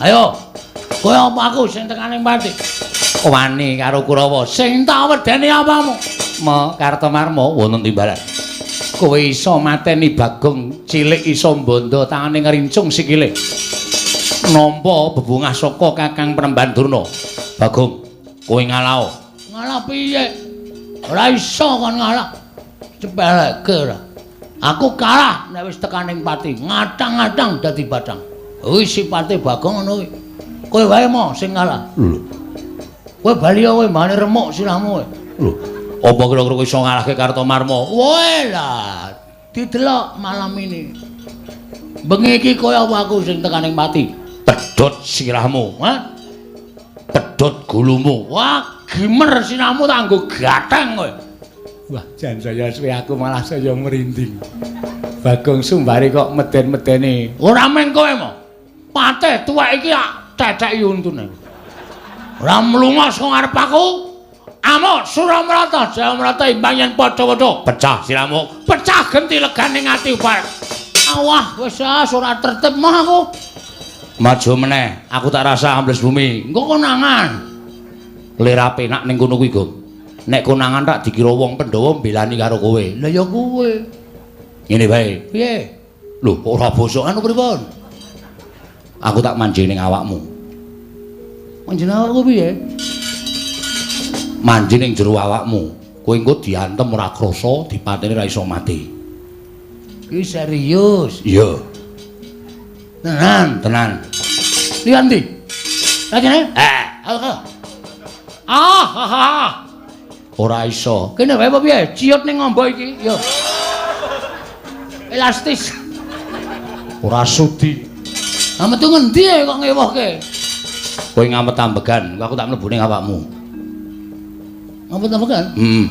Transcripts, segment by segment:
Ayo. Kowe apa aku sing tekaning pati? Wani karo Kurawa. Sing tak wedeni apamu? Ma Kartomarma wonten timbalan. Kowe iso mateni Bagong cilik iso mbondo tangane ngrincung sikile. Nampa bebungah saka Kakang Penemban Durna. Bagong, kowe ngalao. Ngalah piye? Ora iso kon ngalah. Cepeleke ora. Aku kalah nek wis tekaning pati, ngatang-ngatang dadi batang. Kuwi sipate Bagong ngono kuwi. Kowe wae mo sing ngalah. Lho. Kowe bali kowe mbane remuk sirahmu kowe. Lho, apa kira-kira kowe iso ngalahke Kartomarma? Woe lah, didelok malam ini. Bengi iki kowe apa aku sing tekaning pati? Pedhot sirahmu, ha? Pedhot gulumu. Wah, gimer sirahmu tak nggo gatheng kowe. Wah, jan saya suwe aku malah saya merinding. Bagong Sumbari kok meden-medeni. Ora meng kowe mo. Patih tuwek iki ak ceceki untune. Ora mlunga saka ngarep aku. Amuk Suramrata, Jayamrata imbang yen padha-padha. Pecah sirahmu, pecah genti legane ati upar. Awah, wis ah ora tertib mah aku. Maju meneh, aku tak rasa ambles bumi. Engko konangan. Lera penak ning kono kuwi, Gong. Nek konangan tak dikira wong Pandhawa mbelani karo kowe. Lah ya kowe. Ngene wae. Piye? Lho, kok ora bosokan pripun? Aku tak manjing ning awakmu. Manjing awakku piye? Manjing ning jero awakmu. Kowe engko diantem ora krasa, dipateni ora iso mati. Iki serius. Iya. Tenan, tenan. Liyan ndi? Lajene? Eh, ah, ah, ah. Ora iso. Kene wae apa piye? Ciut ning ngombo iki. Yo. Elastis. Ora sudi. Ah metu ngendi kok ngewohke? Kowe ngamet ambegan, aku tak mlebu ning awakmu. Ngamet ambegan? Heeh.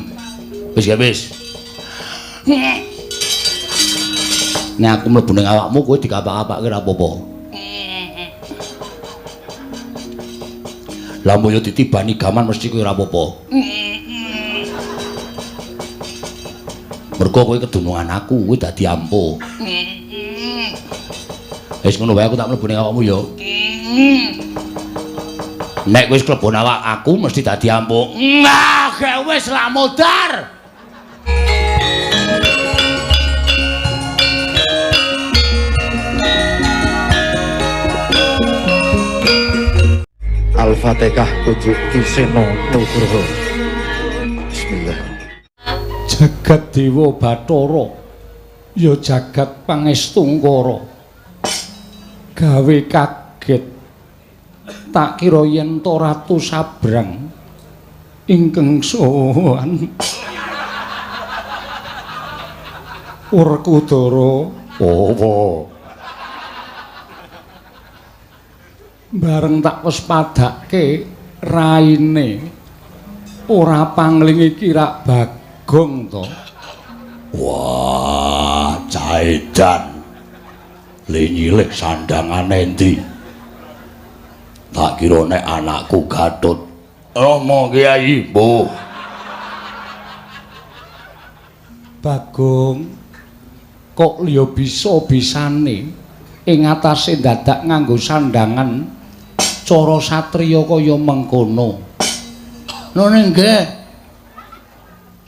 Wis ya wis. Nek aku mlebu ning awakmu kowe dikapak-kapake ora apa-apa. Lah mbok yo ditibani gaman mesti kowe ora apa-apa. Mergo kowe kedunungan aku, kowe dadi ampuh. Wis ngono wae aku tak mlebu ning awakmu ya. Nek wis klebon awak aku mesti dadi ampuh. Nah, gek wis lak modar. Al-Fatihah Pujuk Ki Seno Nugroho. Bismillah. Jagat Dewa Bathara ya jagat Pangestungkara. Gawe kaget. Tak kira yen to Ratu Sabrang ingkang sowan. Werkudara. Apa? Bareng tak wes padake raine ora pangling iki rak Bagong to. Wah, caedan. Le nyilih sandangane endi? Tak kira nek anakku Gatut. Rama Kyai, mbuh. Bagong kok liya bisa-bisane ing atase dadak nganggo sandangan cara satriya kaya mengkono. Nune nggih.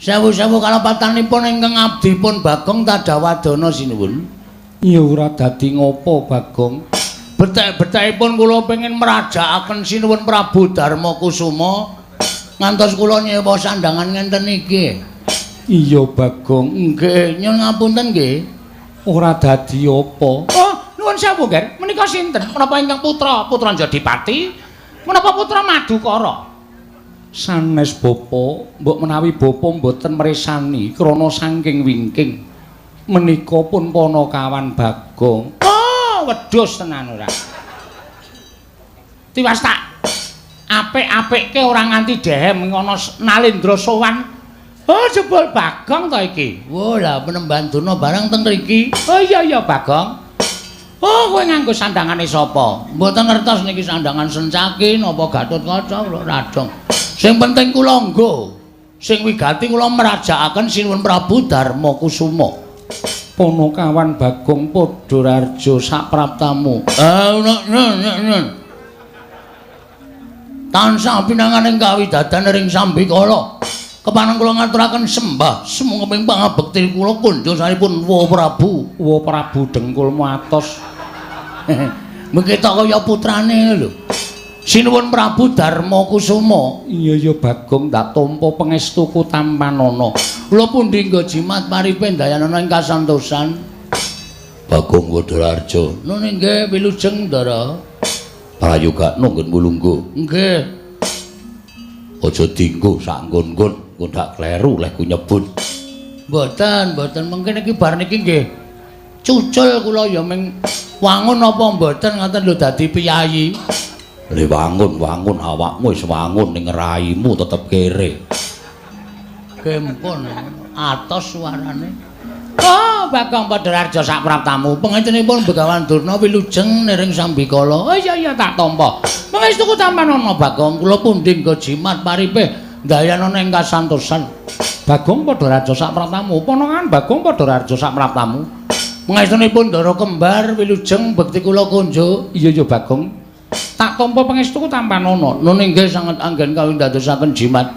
Sewu-sewu kalepatanipun ingkang abdipun Bagong Tadawadana sinuwun. Ya ora dadi ngopo Bagong. Betek-betekipun kula pengin mrajakaken sinuwun Prabu Darma Kusuma ngantos kula nyewa sandangan ngenten iki. Iya Bagong, nggih, nyuwun ngapunten nggih. Ora dadi apa. Oh, nuwun sewu, Ger. Menika sinten? Menapa ingkang putra, putra Jodipati? Menapa putra Madukara? Sanes bapa, mbok menawi bapa mboten mresani krana saking wingking. Menika pun panakawan Bagong. Oh, wedhus tenan ora. Tiwas tak apik-apikke ora nganti dehem ngono Nalendra sowan. Oh, jebul Bagong to iki. Wah, lah Penemban Durna barang teng mriki. Oh iya iya Bagong. Oh, kowe nganggo sandangane sapa? Mboten ngertos niki sandangan Sencaki napa Gatotkaca kula radong. Sing penting kula nggo. Sing wigati kula mrajakaken Sinuwun Prabu Darma Kusuma. Panakawan Bagong padha rarja sapraptamu. Ah, Tansah pinanganing kawidadan ring sambikala. Kepareng kula ngaturaken sembah sumangga pangabekti kula kunjosaripun Wa Prabu. Wa Prabu dengkulmu atos. Mengke tok kaya putrane lho. Sinuwun Prabu Darma Kusuma. Iya ya Bagong, tak tampa pangestuku tampanana. Kula pundi nggo jimat paripe ndayanana ing kasantosan. Bagong Wadararja. Nun inggih wilujeng Ndara. Prayogakno nggon mulungguh. Nggih. Aja dinggo sak nggon-nggon, engko ndak kleru leh ku nyebut. Mboten, mboten mungkin iki bar niki nggih. Cucul kula ya ming wangun apa mboten ngoten lho dadi piyayi. Le wangun-wangun awakmu wis wangun ning raimu tetep kere. Gempon atos suarane. Oh, Bagong Badararja sak praptamu. Pangestenipun Begawan Durna wilujeng niring sambikala. Oh iya iya tak tampa. Pangestuku tampanana Bagong, kula pundi nggo jimat paripe ndayanana ing kasantosan. Bagong Badararja sak praptamu. Ponongan Bagong Badararja sak praptamu. Pangestunipun Ndara kembar wilujeng bekti kula kunjuk. Iya iya Bagong. Tak tampa pangestuku tampanana. Nun inggih sanget anggen kawindadosaken jimat.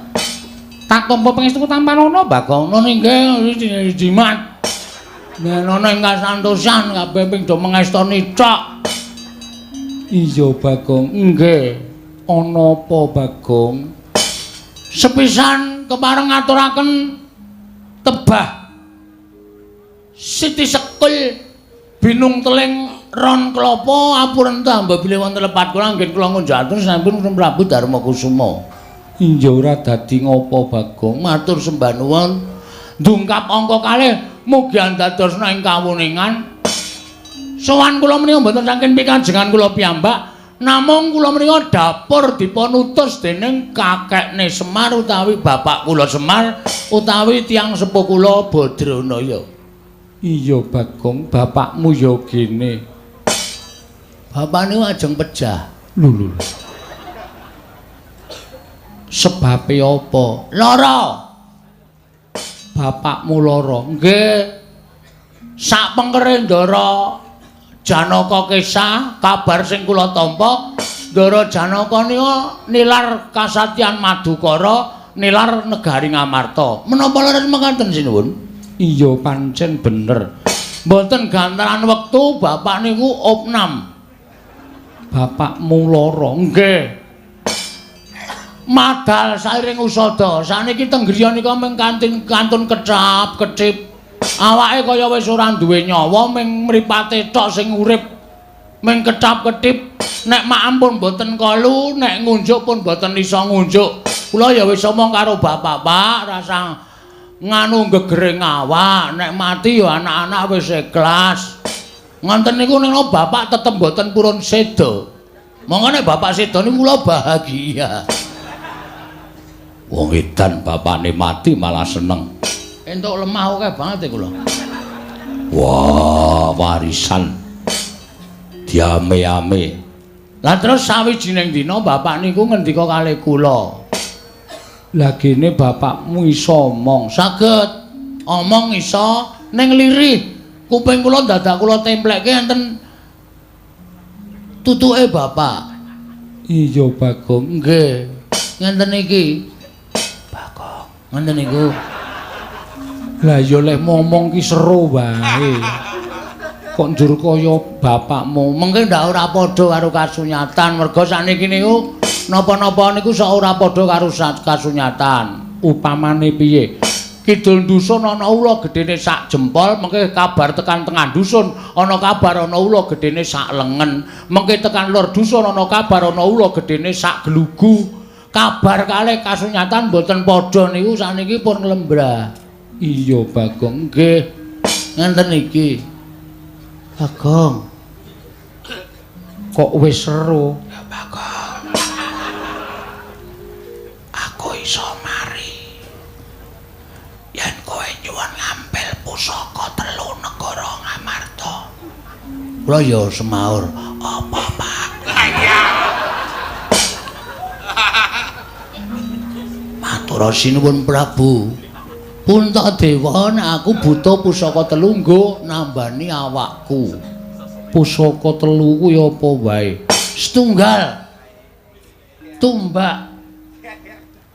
Tak tampa pangestuku tampanana Bagong. Nun inggih jimat. Nenono ing kasantosan kabeh ping do mengestoni tok. Iya Bagong, nggih. Ana apa Bagong? Sepisan kepareng ngaturaken tebah Siti Sekul binung teling ron klapa apurenta mbok bilih wonten lepat kula anggen kula ngunjukaken sampun Prabu Darma Kusuma. Iya ora dadi ngopo Bagong, matur sembah nuwun. Ndungkap angka kalih mugi andadosna ing kawuningan. Sowan kula menika mboten saking pikajengan kula piyambak, namung kula menika dapur dipun utus dening kakekne Semar utawi bapak kula Semar utawi tiyang sepuh kula Badranaya. Iya Bagong, bapakmu ya gene. Bapak niku ajeng pejah. Lho lho. Sebabe apa? Lara. Bapakmu lara. Nggih. Sak pengkere Ndara Janaka kesah, kabar sing kula tampa, Ndara Janaka nika nilar kasatyan Madukara, nilar negari Ngamarta. Menapa leres mekaten sinuwun? Iya pancen bener. Mboten gantaran wektu bapak niku opnam. Bapakmu lara. Nggih. Madal sairing usada. Saniki teng griya nika mung kantun kecap kecip. Awake kaya wis ora duwe nyawa, mung mripate tok sing urip. Mung kecap ketip. Nek maem pun mboten kolu, nek ngunjuk pun mboten iso ngunjuk. Kula ya wis omong karo bapak, Pak, rasa nganu gegering awak, nek mati ya anak-anak wis ikhlas. Ngonten niku nek bapak tetep mboten purun seda. Monggo nek bapak seda niku kula bahagia. Wong edan bapakne mati malah seneng. Entuk lemah akeh banget kula. Wah, warisan diame-ame. Lah terus sawijining dina bapak niku ngendika kalih kula. Lah gene bapakmu iso omong. Saged omong iso ning lirih. Kuping kula dadak kula templekke enten tutuke bapak. Iya Bagong, nggih. Ngenten iki. Bagong, ngenten niku. Lah ya leh momong ki seru wae. Kok njur kaya bapakmu. Mengke ndak ora padha karo kasunyatan, merga sakniki niku napa-napa niku sok ora padha karo kasunyatan. Upamane piye? Kidul dusun ana ula gedene sak jempol, mengke kabar tekan tengah dusun ana kabar ana ula gedene sak lengen, mengke tekan lor dusun ana kabar ana ula gedene sak glugu. Kabar kalih kasunyatan mboten padha niku sakniki pun nglembrah. Iya Bagong, nggih. Ngenten iki. Bagong. Kok wis seru? Ya Bagong. Aku iso mari. Yen kowe nyuwun ngampil pusaka telu negara Ngamarta. Kula ya semaur, apa Pak? Matur sinuwun Prabu. Puntadewa nek aku butuh pusaka telu nggo nambani awakku. Pusaka telu kuwi apa wae? Setunggal. Tumbak.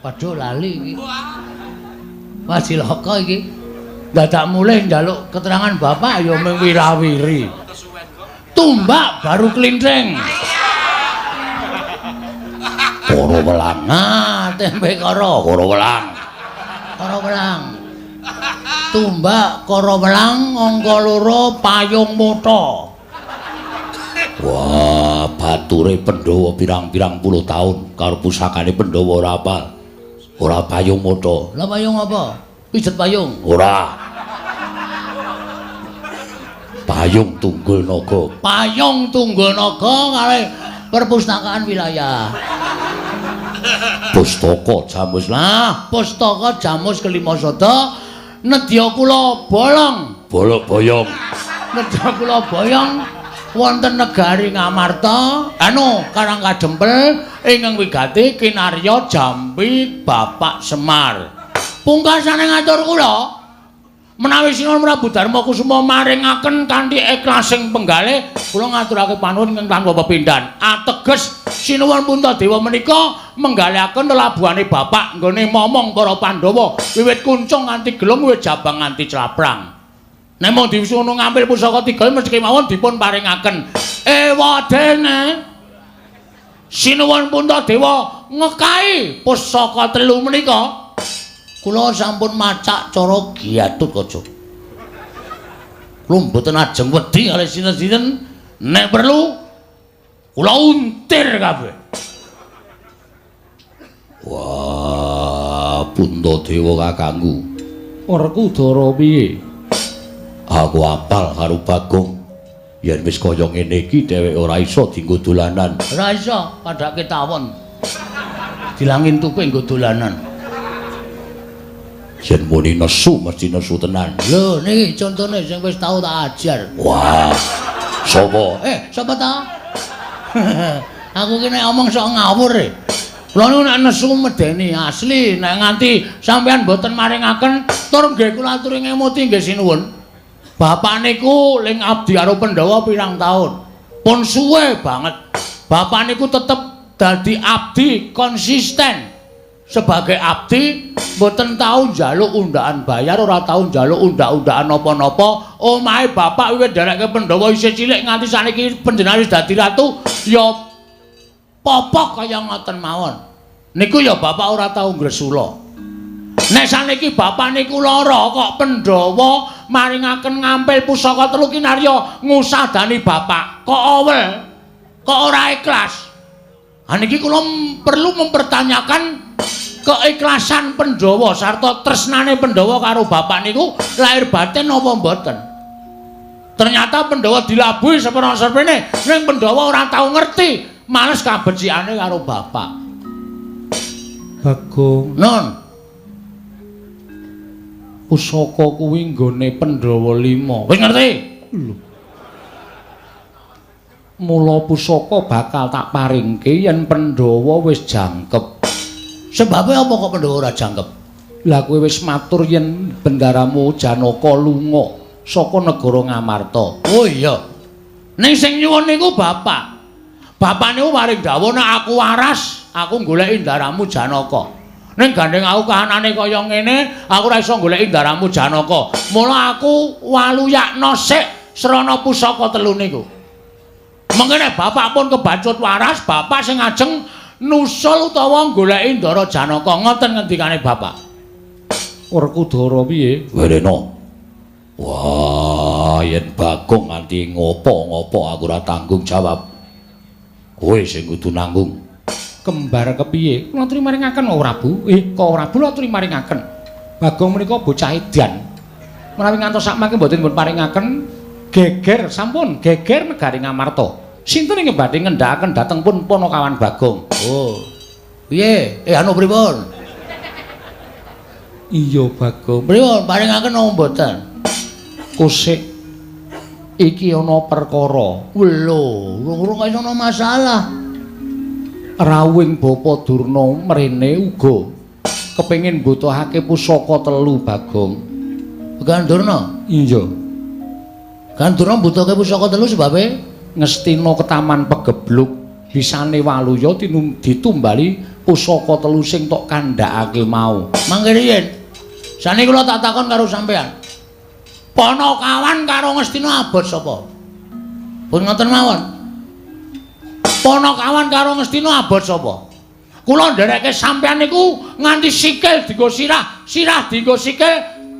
Waduh lali iki. Wah cilaka iki. Dadak mulih njaluk keterangan bapak ya mung wirawiri. Tumbak baru klinthing. Koro welang. Nah, tempe koro, koro welang. Koro welang. Tumbak koro welang angka 2 payung mata. Wah, bature Pandhawa pirang-pirang puluh taun karo pusakane Pandhawa ora apal. Ora payung mata. Lah payung apa? Pijet payung? Ora. Payung Tunggul Naga. Payung Tunggul Naga kalih perpustakaan wilayah. Pustaka Jamus. Lah, pustaka Jamus kelima sada nedya kula bolong. Bolok boyong. Nedya kula boyong wonten negari Ngamarta, anu Karang Kadempel ingkang wigati kinarya Jampi Bapak Semar. Pungkasane ngatur kula menawi Sinuwun Prabu Darma Kusuma maringaken kanthi ikhlasing penggalih kula ngaturake panuwun ingkang tanpa pepindhan. Ateges Sinuwun Puntadewa menika menggalihaken lelabuhane bapak nggone momong para Pandhawa wiwit kuncung nganti gelung wiwit jabang nganti claprang. Nek mung diwisuno ngampil pusaka tiga mesti kemawon dipun paringaken. Ewadene Sinuwun Puntadewa ngekai pusaka telu menika. Kula sampun macak cara Gatotkaca. Kula mboten ajeng wedi kalih sinten-sinten, nek perlu kula untir kabeh. Wah, Puntadewa kakangku. Werkudara piye? Aku apal karo Bagong. Yen wis kaya ngene iki dheweke ora iso dienggo dolanan. Ora iso, padhake tawon. Dilangin tupe nggo dolanan. Yen muni nesu mesti nesu tenan. Lho niki contone sing wis tau tak ajar. Wah. Sapa? Sapa ta? Aku ki nek omong sok ngawur e. Kula niku nek nesu medeni asli, nek nganti sampean mboten maringaken tur nggih kula aturi ngemuti nggih sinuwun. Bapak niku ling abdi karo Pandhawa pirang taun. Pun suwe banget. Bapak niku tetep dadi abdi konsisten. Sebagai abdi mboten tau njaluk undaan bayar, ora tau njaluk undak-undakan napa-napa. Omahe bapak wiwit nderekke Pandhawa isih cilik nganti saniki panjenengan wis dadi ratu ya popok kaya ngoten mawon. Niku ya bapak ora tau ngresula. Nek saniki bapak niku lara kok Pandhawa maringaken ngampil pusaka telu kinarya ngusadani bapak. Kok awel? Kok ora ikhlas? Ha niki kula perlu mempertanyakan keikhlasan Pandhawa sarta tresnane Pandhawa karo bapak niku lahir batin apa mboten. Ternyata Pandhawa dilabuhi seprana-seprene, ning Pandhawa ora tau ngerti, males kabecikane karo bapak. Bagong, nun. Pusaka kuwi nggone Pandhawa 5. Wis ngerti? Lho. Mula pusaka bakal tak paringke yen Pandhawa wis jangkep. Sebabe apa kok Pandhawa ora jangkep? Lah kowe wis matur yen bendaramu Janaka lunga saka negara Ngamarta. Oh iya. Ning sing nyuwun niku bapak. Bapak niku paring dawuh nek aku waras, aku goleki ndaramu Janaka. Ning gandeng aku kahanane kaya ngene, aku ora iso goleki ndaramu Janaka. Mula aku waluyakna sik srana pusaka telu niku. Mengkene bapak pun kebacut waras, bapak sing ajeng nusul utawa goleki Ndara Janaka. Ngoten ngendikane bapak. Werkudara piye? Werena. Wah, yen Bagong nganti ngopo-ngopo aku ora tanggung jawab. Kowe sing kudu nanggung. Kembar kepiye? Kula aturi maringaken kok Prabu. Kok Prabu kula aturi maringaken. Bagong menika bocah edan. Menawi ngantos sakmangke mboten dipun paringaken geger sampun geger negari Ngamarta. Sinten ingkang badhe ngendhakaken dhateng pun Panakawan Bagong? Oh. Piye? Anu pripun? Iya Bagong. Pripun paringaken napa mboten? Kusik iki ana perkara. Lho, urung-urung kaya ana masalah. Rawuhing Bapa Durna mrene uga kepengin mbutuhake pusaka telu Bagong. Began Durna? Iya. Gan Durna mbutuhake pusaka telu sebabe ngestina ketaman pegebluk. Bisane Waluya ditumbali pusaka telu sing tok kandhakake mau. Mangke riyin. Saniki kula tak takon karo sampean. Panakawan karo Ngastina abot sapa? Pun ngoten mawon. Panakawan karo Ngastina abot sapa? Kula nderekke sampean niku nganti sikil dienggo sirah, sirah dienggo sikil,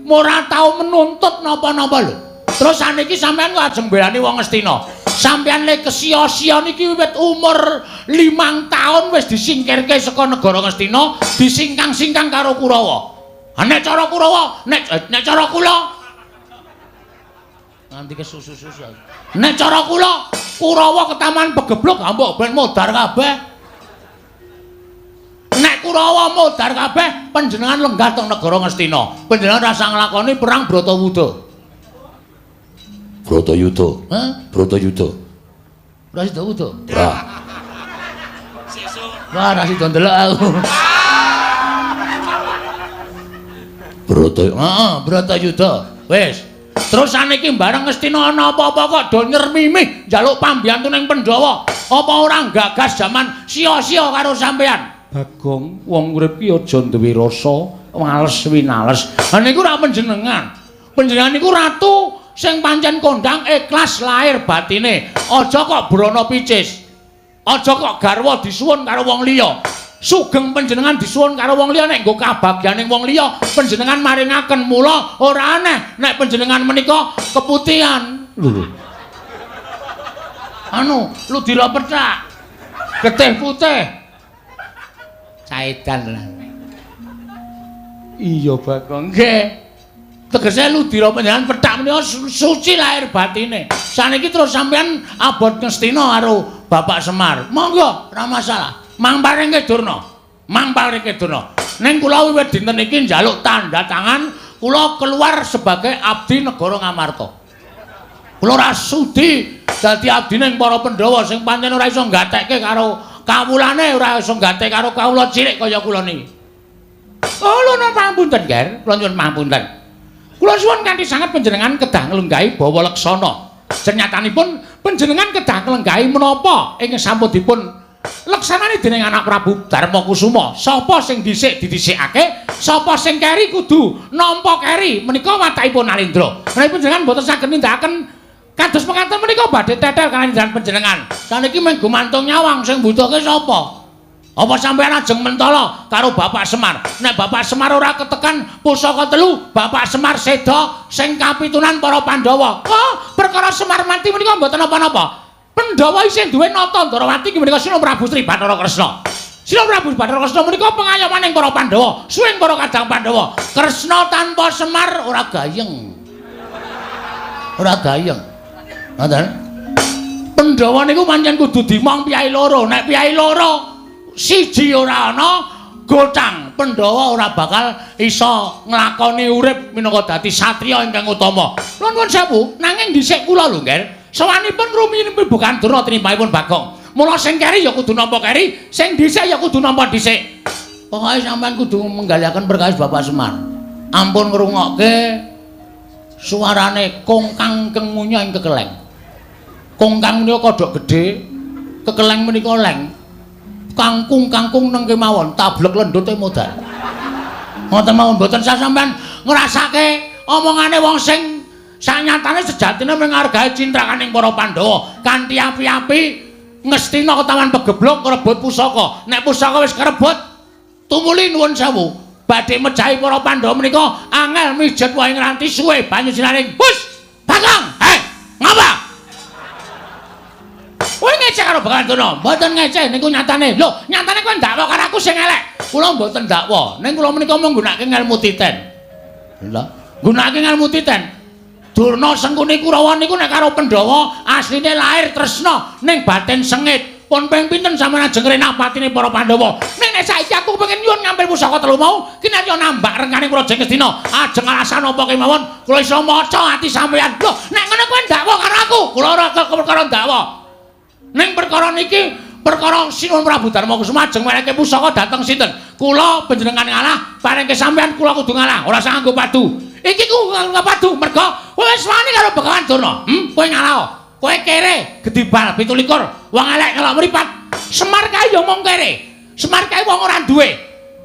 ora tau menuntut napa-napa lho. Terus saniki sampean kok ajeng mbelani wong Ngastina. Sampean le kesia-sia niki wiwit umur 5 taun wis disingkirke saka negara Ngastina, disingkang-singkang karo Kurawa. Ha nek cara Kurawa, nek cara kula nganti kesusu-susu. Nek cara kula, Kurawa ketaman pegebluk mbok ben modar kabeh. Nek Kurawa modar kabeh, panjenengan lenggah teng negara Ngastina. Panjenengan rasa nglakoni perang Bratawuda. Bratayuda. Hah? Bratayuda. Ora sida wuda. Ora. Wah, ora sida ndelok aku. Brata. Heeh, Bratayuda. Wis. Terus saniki bareng Ngastina ana apa-apa kok do nyermimih njaluk pambiyantu ning Pandhawa. Apa ora gagas jaman sia-sia karo sampean? Bagong, wong urip ki aja duwe rasa males winales. Ha niku ora panjenengan. Panjenengan niku ratu sing pancen kondang ikhlas lahir batine. Aja kok brana picis. Aja kok garwa disuwun karo wong liya. Sugeng panjenengan disuwun karo wong liya nek nggo kabagyaning wong liya, panjenengan maringaken mula ora aneh nek panjenengan menika keputihan. Lho. Anu, ludira pethak. Getih putih. Caedan lah. Iya, Bagong. Nggih. Tegese ludira panjenengan pethak menika suci lahir batine. Saniki terus sampean abot Ngastina karo Bapak Semar. Monggo, ora masalah. Mang paringke Durna. Mang paringke Durna. Ning kula wiwit dinten iki njaluk tanda tangan, kula keluar sebagai abdi negara Ngamarta. Kula ora sudi dadi abdine para Pandhawa sing pancen ora iso nggatekke karo kawulane, ora iso nggatekke karo kawula cilik kaya kula niki. Oh, lho napa pangapunten, Ger? Kula nyuwun pangapunten. Kula suwun kanthi sanget panjenengan kedah nglenggahi bawa leksana. Senyatanipun panjenengan kedah nglenggahi menapa ingkang sampun dipun leksanani dening anak Prabu Darmakusuma. Sapa sing dhisik didhisikake, sapa sing keri kudu nampa keri. Menika watakipun Narendra. Menawi panjenengan mboten saged nindakaken kados mekaten menika badhe tetel kaliyan panjenengan. Saniki mung gumantung nyawang sing mbutuhke sapa? Apa sampeyan ajeng mentala karo Bapak Semar? Nek Bapak Semar ora ketekan pusaka telu, Bapak Semar seda sing kapitunan para Pandhawa. Oh, perkara Semar mati menika mboten napa-napa. Pandhawa isih duwe nata Ndrawati inggih menika Sina Prabu Sri Bathara Kresna. Sina Prabu Bathara Kresna menika pengayomaning para Pandhawa, suwing para kadang Pandhawa. Kresna tanpa Semar ora gayeng. Ora gayeng. Ngoten. Pandhawa niku pancen kudu dimong piyai loro. Nek piyai loro siji ora ana gotang, Pandhawa ora bakal iso nglakoni urip minangka dadi satriya ingkang utama. Nuwun sewu, nanging dhisik kula lho, Nger. Sawanipun rumiyin bukan Durna tinimbangipun Bagong. Mula sing keri ya kudu nampa keri, sing dhisik ya kudu nampa dhisik. Pokoke sampean kudu menggaliaken perkawis Bapak Semar. Ampun ngrungokke suarane kongkang kengunya ing kekeleng. Kongkang menika kodhok gedhe, kekeleng menika leng. Kangkung-kangkung neng kemawon, tablek lendute modal. Ngoten mawon mboten sah sampean ngrasake omongane wong sing sanyatane sejatine menghargai cintrakaning para Pandhawa kanthi api-api Ngastina ketawan pegeblok ngrebut pusaka. Nek pusaka wis kerebut, tumuli nuwun sewu badhe mejahi para Pandhawa menika angel mijet wae ngranti suwe banyu sinaring. Hus, Bagong, hei, ngapa? Kowe ngecek karo Bagong Durna? Mboten ngecek niku nyatane. Lho, nyatane kowe ndakwa karo aku sing elek. Kula mboten ndakwa. Ning kula menika mung nggunakake ngelmu titen. Lha, nggunakake ngelmu titen. Durna Sengkuni Kurawa niku nek karo Pandhawa asline lahir tresna ning batin sengit. Pun ping pinten sampeyan ajeng ngrenah patine para Pandhawa. Ning nek saiki aku pengen nyuwun ngampil pusaka telu mau, kinarya nambak rengkaning Praja Ngastina. Ajeng alasan apa kemawon kula iso maca ati sampeyan. Lho, nek ngono kowe ndakwa karo aku. Kula ora perkara ndakwa. Ning perkara niki perkara Sinuwun Prabu Darmakusuma ajeng wereke pusaka dhateng sinten? Kula panjenengan ngalah, parengke sampeyan kula kudu ngalah, ora usah nganggo padu. Iki ku nganggo padu mergo kowe wis wani karo Begawan Durna. Kowe ngalah. Kowe kere gedhi bal 27, wong elek ngelok mripat. Semar kae ya mung kere. Semar kae wong ora duwe.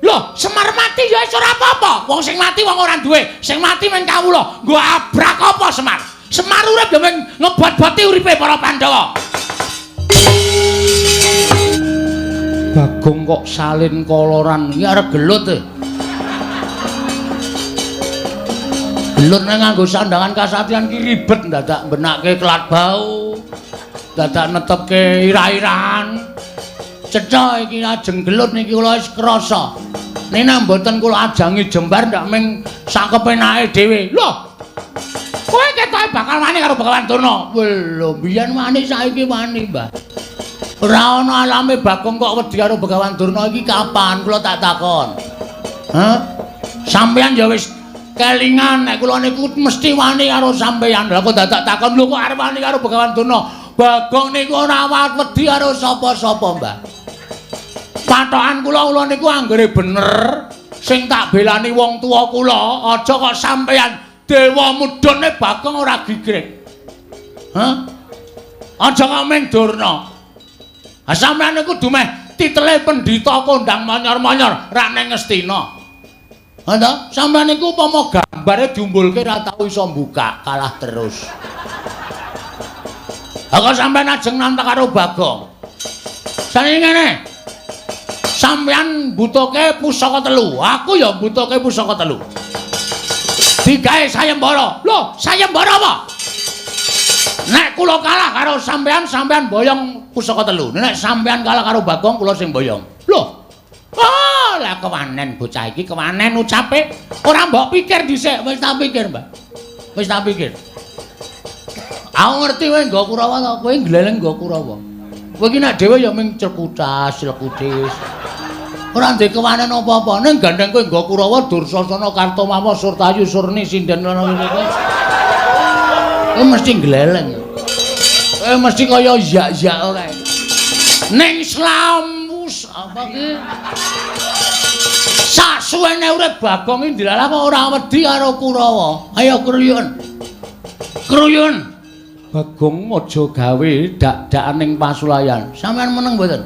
Lho, Semar mati ya wis ora apa-apa. Wong sing mati wong ora duwe, sing mati mung kawula. Nggo abrak apa Semar? Semar urip ya mung ngebot-boti uripe para Pandhawa. Bagong kok salin koloran iki arep gelut e. Gelut nek nganggo sandangan kasatriyan ki ribet dadak mbenakke kelat bau. Dadak netepke ira-irahan. Cetha iki ajeng gelut niki kula wis krasa. Nek mboten kula ajangi jembar ndak ming sakepenake dhewe. Lho. Kowe ketoke bakal wani karo Begawan Durna. Lho, biyen wani saiki wani, Mbah. Ora ana alame Bagong kok wedi karo Begawan Durna iki kapan kula tak takon. Hah? Sampeyan ya wis kelingan nek kula niku mesti wani karo sampeyan. Lah kok dadak takon lho kok arep wani karo Begawan Durna. Bagong niku ora wedi karo sapa-sapa, Mbah. Patokan kula niku anggere bener sing tak belani wong tuwa kula, aja kok sampeyan dewa mudhune Bagong ora gigrik. Hah? Aja kok ming Durna. Ha sampeyan niku dumeh titele pendhita kondang manyor-manyor rak ning Ngastina. Ha ta? Sampeyan niku upama gambare diumbulke ora tau iso mbuka, kalah terus. Ha kok sampeyan ajeng nantang karo Bagong. Saniki ngene. Sampeyan mbutuhke pusaka telu, aku ya mbutuhke pusaka telu. Digawe sayembara. Lho, sayembara apa? Nek kula kalah karo sampeyan, sampeyan boyong pusaka telu. Nek sampeyan kalah karo Bagong, kula sing boyong. Lho. Oh, lah kewanen bocah iki, kewanen ucape. Ora mbok pikir dhisik, wis tak pikir, Mbah. Wis tak pikir. Aku ngerti kowe nggo Kurawa to, kowe gleleng nggo Kurawa. Kowe iki nek dhewe ya ming cekutas, clekutis. Ora ndek kewanen apa-apa, ning gandeng kowe nggo Kurawa, Dursasana, Kartomama, Surtayu, Surni, Sinden ngono kuwi. Kowe mesti gleleng. Kowe mesti kaya yak-yak kae. Ning slamus apa ki? Sasuwene urip Bagong iki ndilalah kok ora wedi karo Kurawa. Ayo kruyun. Kruyun. Bagong aja gawe dak-dakan ning pasulayan. Sampeyan meneng mboten?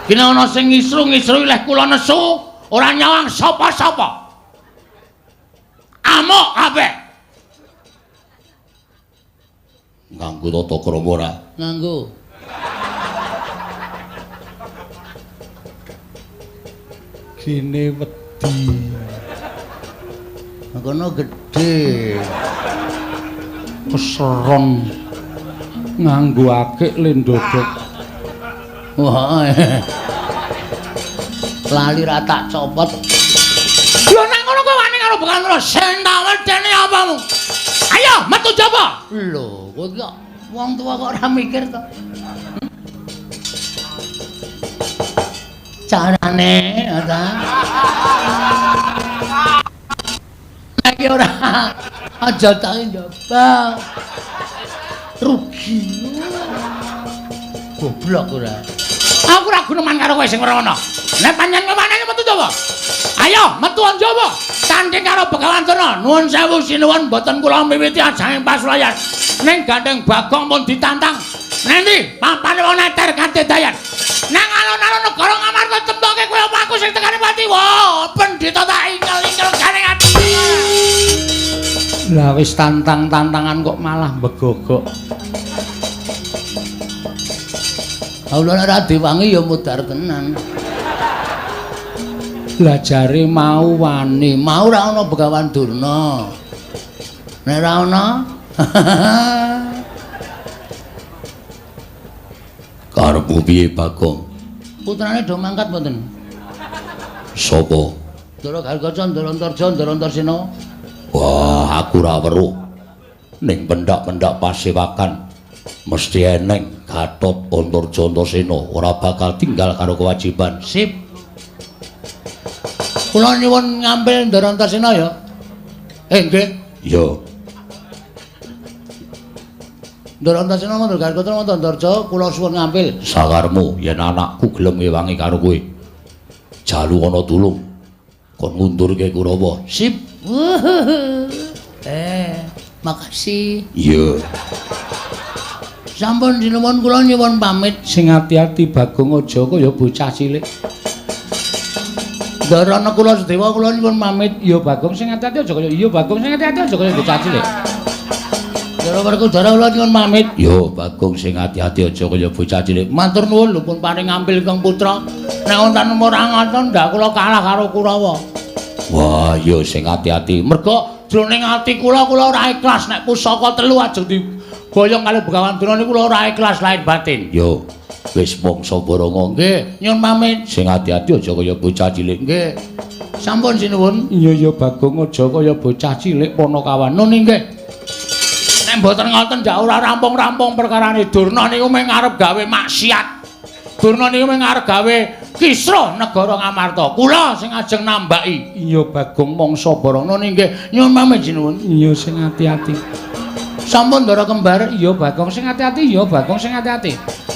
Kene ana sing ngisru-ngisru leh kula nesu, ora nyawang sapa-sapa. Amuk kabeh. Nganggo tata krama ora? Nganggo. Gene wedi. Kono gedhe. Keseron nganggo akik le ndodok. Wah. Lali ra tak copot. Lho nang ngono kowe wani karo Begawan Durna, sing tak wedeni apamu? Ayo metu jaba. Lho, kowe kok wong tuwa kok ora mikir to? Carane ta. Iki ora aja tak njaba. Rugi. Goblok ora. Aku ora guneman karo kowe sing ora ana. Nek pancen kewanane metu jaba. Ayo metu njaba. Tanding karo Begawan Durna. Nuwun sewu sinuwun mboten kula miwiti ajanging pasulayan. Ning gandeng Bagong pun ditantang. Nendi papane wong neter kadedayan. Nang alun-alun negara Ngamarta temtoke kowe apa aku sing tekane pati. Wah, pendhita tak ingel-ingel gandeng ati. Lah wis tantang-tantangan kok malah begogok. Kula nek ora diwangi ya mudhar tenan. Lah jare mau wani, mau ora ana Begawan Durna. Nek ora ana karepmu piye Bagong? Putrane do mangkat mboten? Sapa? Ndara Gargaca, Ndara Antarja, Ndara Antarsena. Wah, aku ora weruh. Ning pendak-pendak pasewakan mesti eneng Gatot Antarja Antasena ora bakal tinggal karo kewajiban. Sip. Kula nyuwun ngambil Ndara Antarsena ya. Nggih. Ya. Ndara Antarsena Ndara Gargaca Ndara Antarja kula suwun ngambil. Sakarmu yen anakku gelem ngewangi karo kowe. Jalu ana tulung kon ngundurke Kurawa. Sip. Makasih. Iya. Sampun sinuwun kula nyuwun pamit. Sing ati-ati Bagong aja kaya bocah cilik. Ndara Nakula Sadewa kula nyuwun pamit. Iya Bagong sing ati-ati aja kaya iya Bagong sing ati-ati aja kaya bocah cilik. Ndara Werkudara kula nyuwun pamit. Yo Bagong sing ati-ati aja kaya bocah cilik. Matur nuwun lho pun paring ngampil Kang Putra. Nek wonten ora ngoten ndak kula kalah karo Kurawa. Wah, yo sing ati-ati. Merga jroning ati kula kula ora ikhlas nek pusaka telu ajeng diboyong kali Begawan Durna niku kula ora ikhlas lahir batin. Yo wis mangsa borongo. Nggih, nyuwun pamit. Sing ati-ati aja kaya bocah cilik. Nggih. Sampun sinuwun. Iya ya Bagong aja kaya bocah cilik Panakawan. Nun nggih. Nek mboten ngoten ndak ora rampung-rampung perkarane. Durna niku mung arep gawe maksiat. Durna niku mung arep gawe kisruh negara Ngamarta. Kula sing ajeng nambaki. Iya Bagong mangsa Nun nggih, nyuwun pamit sinuwun. Iya sing ati-ati. Sampun Ndara kembar. Iya Bagong sing ati-ati. Iya Bagong sing ati-ati.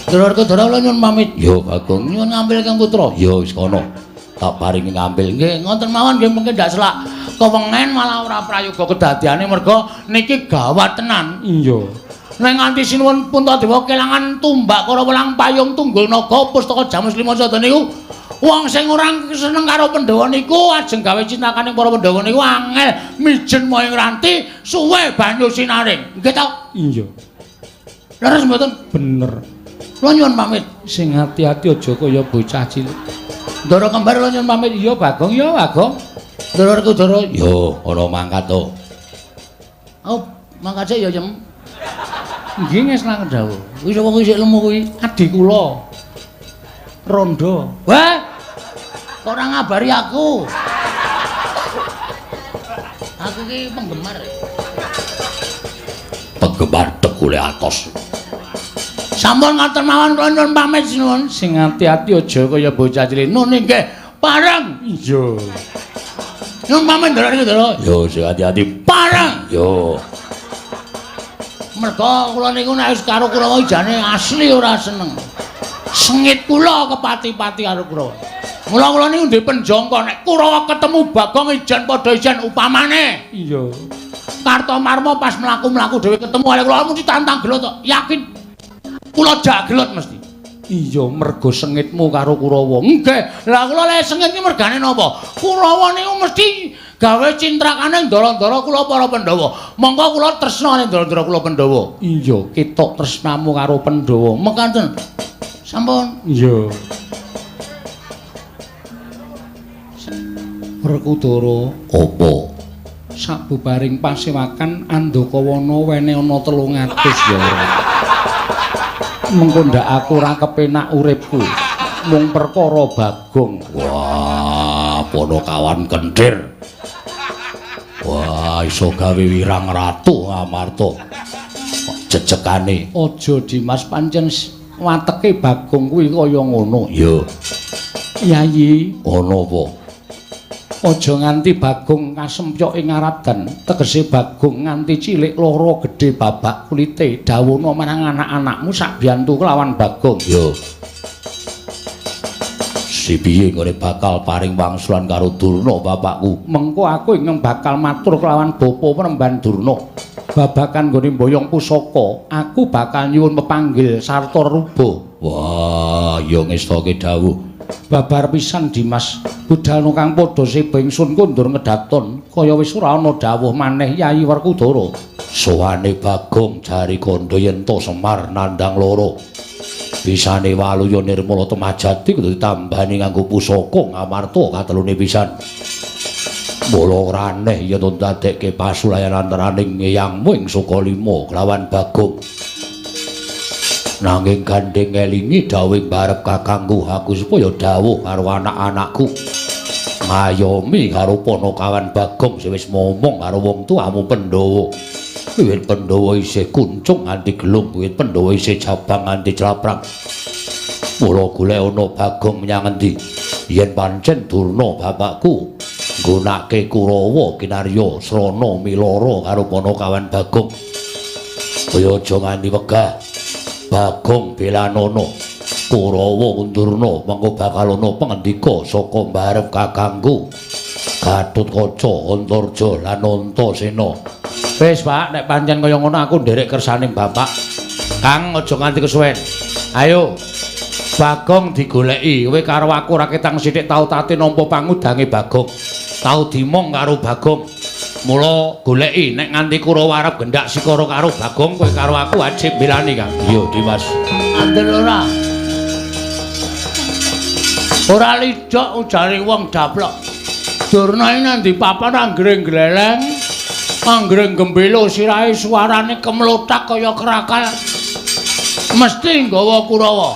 Ndara Werkudara kula nyuwun pamit. Yo Bagong nyuwun ngambil Kang Putra. Yo wis kono. Tak paringi ngambil. Nggih, ngoten mawon nggih mungkin ndak selak kewengen malah ora prayoga kedadiane merga niki gawat tenan. Iya. Nek nganti sinuwun Puntadewa kelangan tumbak Kurawa lang payung tunggul naga pustaka Jamus Lima Sada niku wong sing ora seneng karo Pandhawa niku ajeng gawe cintakane para Pandhawa niku angel mijen moyong ranti suwe banyu sinaring. Nggih ta? Iya. Leres mboten? Bener. Kula nyuwun pamit. Sing ati-ati aja kaya bocah cilik. Ndara kembar kula nyuwun pamit. Iya Bagong, iya Bagong. Ndara Werkudara. Yo, ana mangkat to. Oh, mangkat sik ya, Jem. Nggih ngesnaken dawuh. Kuwi sapa kuwi sik lemu kuwi? Adi kula. Rondo. Wah. Kok ora ngabari aku? Aku ki penggemar. Penggemar tegule atos. Sampun ngoten mawon kula nyuwun pamit sinuwun. Sing ati-ati aja kaya bocah cilik. Nun nggih, pareng. Iya. Nyuwun pamit Ndara Werkudara. Yo sing ati-ati. Pareng. Yo. Merga kula niku nek wis karo Kurawa jane asli ora seneng. Sengit kula kepati-pati karo Kurawa. Mula kula niku ndek penjangka nek Kurawa ketemu Bagong ijen padha ijen upamane. Iya. Kartomarma pas mlaku-mlaku dhewe ketemu karo kula mesti tantang gelut to. Yakin. Kula jak gelut mesti. Iya, mergo sengitmu karo Kurawa. Nggih. Lah kula lek sengit iki mergane napa? Kurawa niku mesti gawe cintrakane ndara-ndara kula para Pandhawa. Monggo kula tresna ning ndara-ndara kula Pandhawa. Iya, ketok tresnamu karo Pandhawa. Mekaten. Sampun. Iya. Werkudara, apa? Sabubaring pasewakan Andakawana wene ana 300 ya ora. Mengko ndak aku ora kepenak uripku mung perkara Bagong. Wah, Panakawan kenthir. Wah, iso gawe wirang ratu Ngamarta. Jejekane aja Dimas, pancen wateke Bagong kuwi kaya ngono. Iya. Yayi, ana apa? Aja nganti Bagong kasempyok ing Aradan, tegese Bagong nganti cilik lara gedhe babak kulite. Dawuhna marang anak-anakmu sak biyantu kelawan Bagong. Yo. Si piye nggone bakal paring wangsulan karo Durna bapakku? Mengko aku ingkang bakal matur kelawan Bapa Penemban Durna. Babakan nggone mboyong pusaka, aku bakal nyuwun pepanggil sarta ruba. Wah, ya ngestake dawuh. Babar pisan Dimas, budalno kang padha seba ingsun kondur ngedaton, kaya wis ora ana dawuh maneh Yayi Werkudara. Sowane Bagong jari kandha yen to Semar nandang loro. Bisane Waluya Nirmala Temajati kudu ditambani nganggo pusaka Ngamarta katelune pisan. Mula ora aneh yen ndadekke pasulayan antaraning eyangmu ing Sukalima kelawan Bagong. Nanging gandeng ngelingi dawuh barep kakangku aku supaya dawuh karo anak-anakku. Ngayomi karo Panakawan Bagong sing wis momong karo wong tuamu Pandhawa. Wiwit Pandhawa isih kuncung nganti gelung, wiwit Pandhawa isih jabang nganti claprang. Mula golek ana Bagong menyang endi? Yen pancen Durna bapakku nggunake Kurawa kinarya srana milara karo Panakawan Bagong. Kaya aja nganti wegah. Bagong belanana Kurawa Undurna mengko bakal ana pangendika saka mbarep kakangku Gatotkaca Antarja lan Antasena. Wis Pak, nek pancen kaya ngono aku nderek kersaning bapak. Kang aja nganti kesuwen. Ayo. Bagong digoleki. Kowe karo aku ora ketang sithik tau tate nampa pangudange Bagong. Tau dimong karo Bagong. Mula goleki nek nganti Kurawa arep gendak sikara karo Bagong, kowe karo aku wajib belani, Kang. Iya, Dimas. Andel ora. Ora lidhok ujare wong daplok. Durna iki nang ndi papan anggere gleleng, anggere gembelo sirahe suarane kemlothak kaya krakal. Mesti nggawa Kurawa.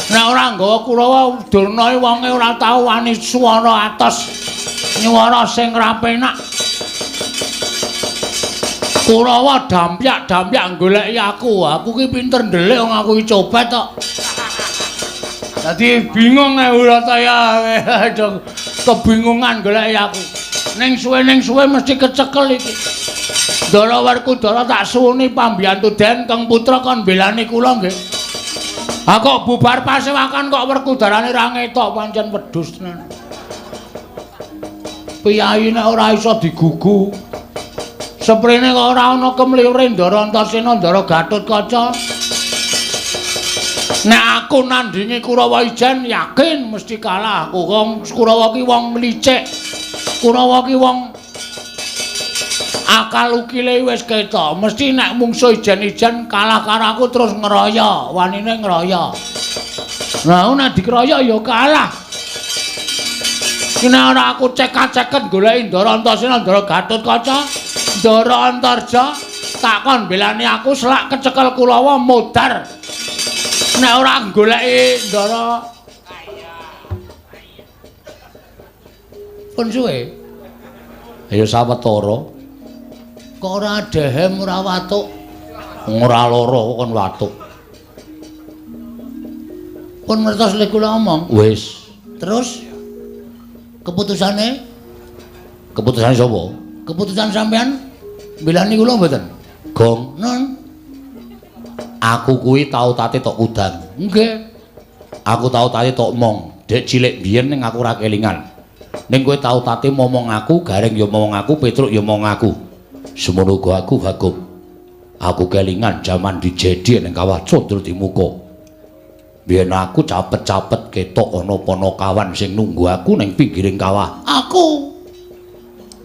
Nek ora nggawa Kurawa, Durna iki wonge ora tau wani swara atos. Nyuwara sing ra penak. Kurawa dampyak-dampyak goleki aku. Aku ki pinter ndelik wong aku ki cobet kok. Dadi bingung ae ora ta ya. Kebingungan goleki aku. Ning suwe mesti kecekel iki. Ndara Werkudara tak suwuni pambiyantu Den Kang Putra kon belani kula nggih. Ha kok bubar pasewakan kok Werkudarane ra ngetok pancen wedhus tenan. Piyayi nek ora iso digugu. Seprene kok ora ana kemliure Ndara Antasena Ndara Gatotkaca. Nek aku nandingi Kurawa ijen yakin mesti kalah aku. Wong Kurawa ki wong licik. Kurawa ki wong akal ukile wis ketok. Mesti nek mungsuh ijen-ijen kalah karo aku terus ngeroyo, wanine ngeroyo. Nah, nek dikeroyo ya kalah. Nek ora aku cekak-ceket goleki Ndara Antasena Ndara Gatotkaca, Ndara Antarja, tak kon belani aku selak kecekel Kurawa modar. Nek ora goleki Ndara pun suwe. Ya sawetara. Kok ora dehem ora watuk? Ora lara kon watuk. Pun ngertos lek kula omong. Wis. Terus keputusane? Keputusane sapa? Keputusan sampean mbelani kula mboten? Gong. Non. Aku kuwi tau tate tok udan. Nggih. Aku tau tate tok mong. Dek cilik biyen ning aku ora kelingan. Ning kowe tau tate momong aku, Gareng ya momong aku, Petruk ya momong aku. Semono uga aku Bagong. Aku kelingan jaman dijedi ning kawah Candradimuka. Biyen aku capet-capet ketok ana panakawan sing nunggu aku ning pinggiring kawah. Aku.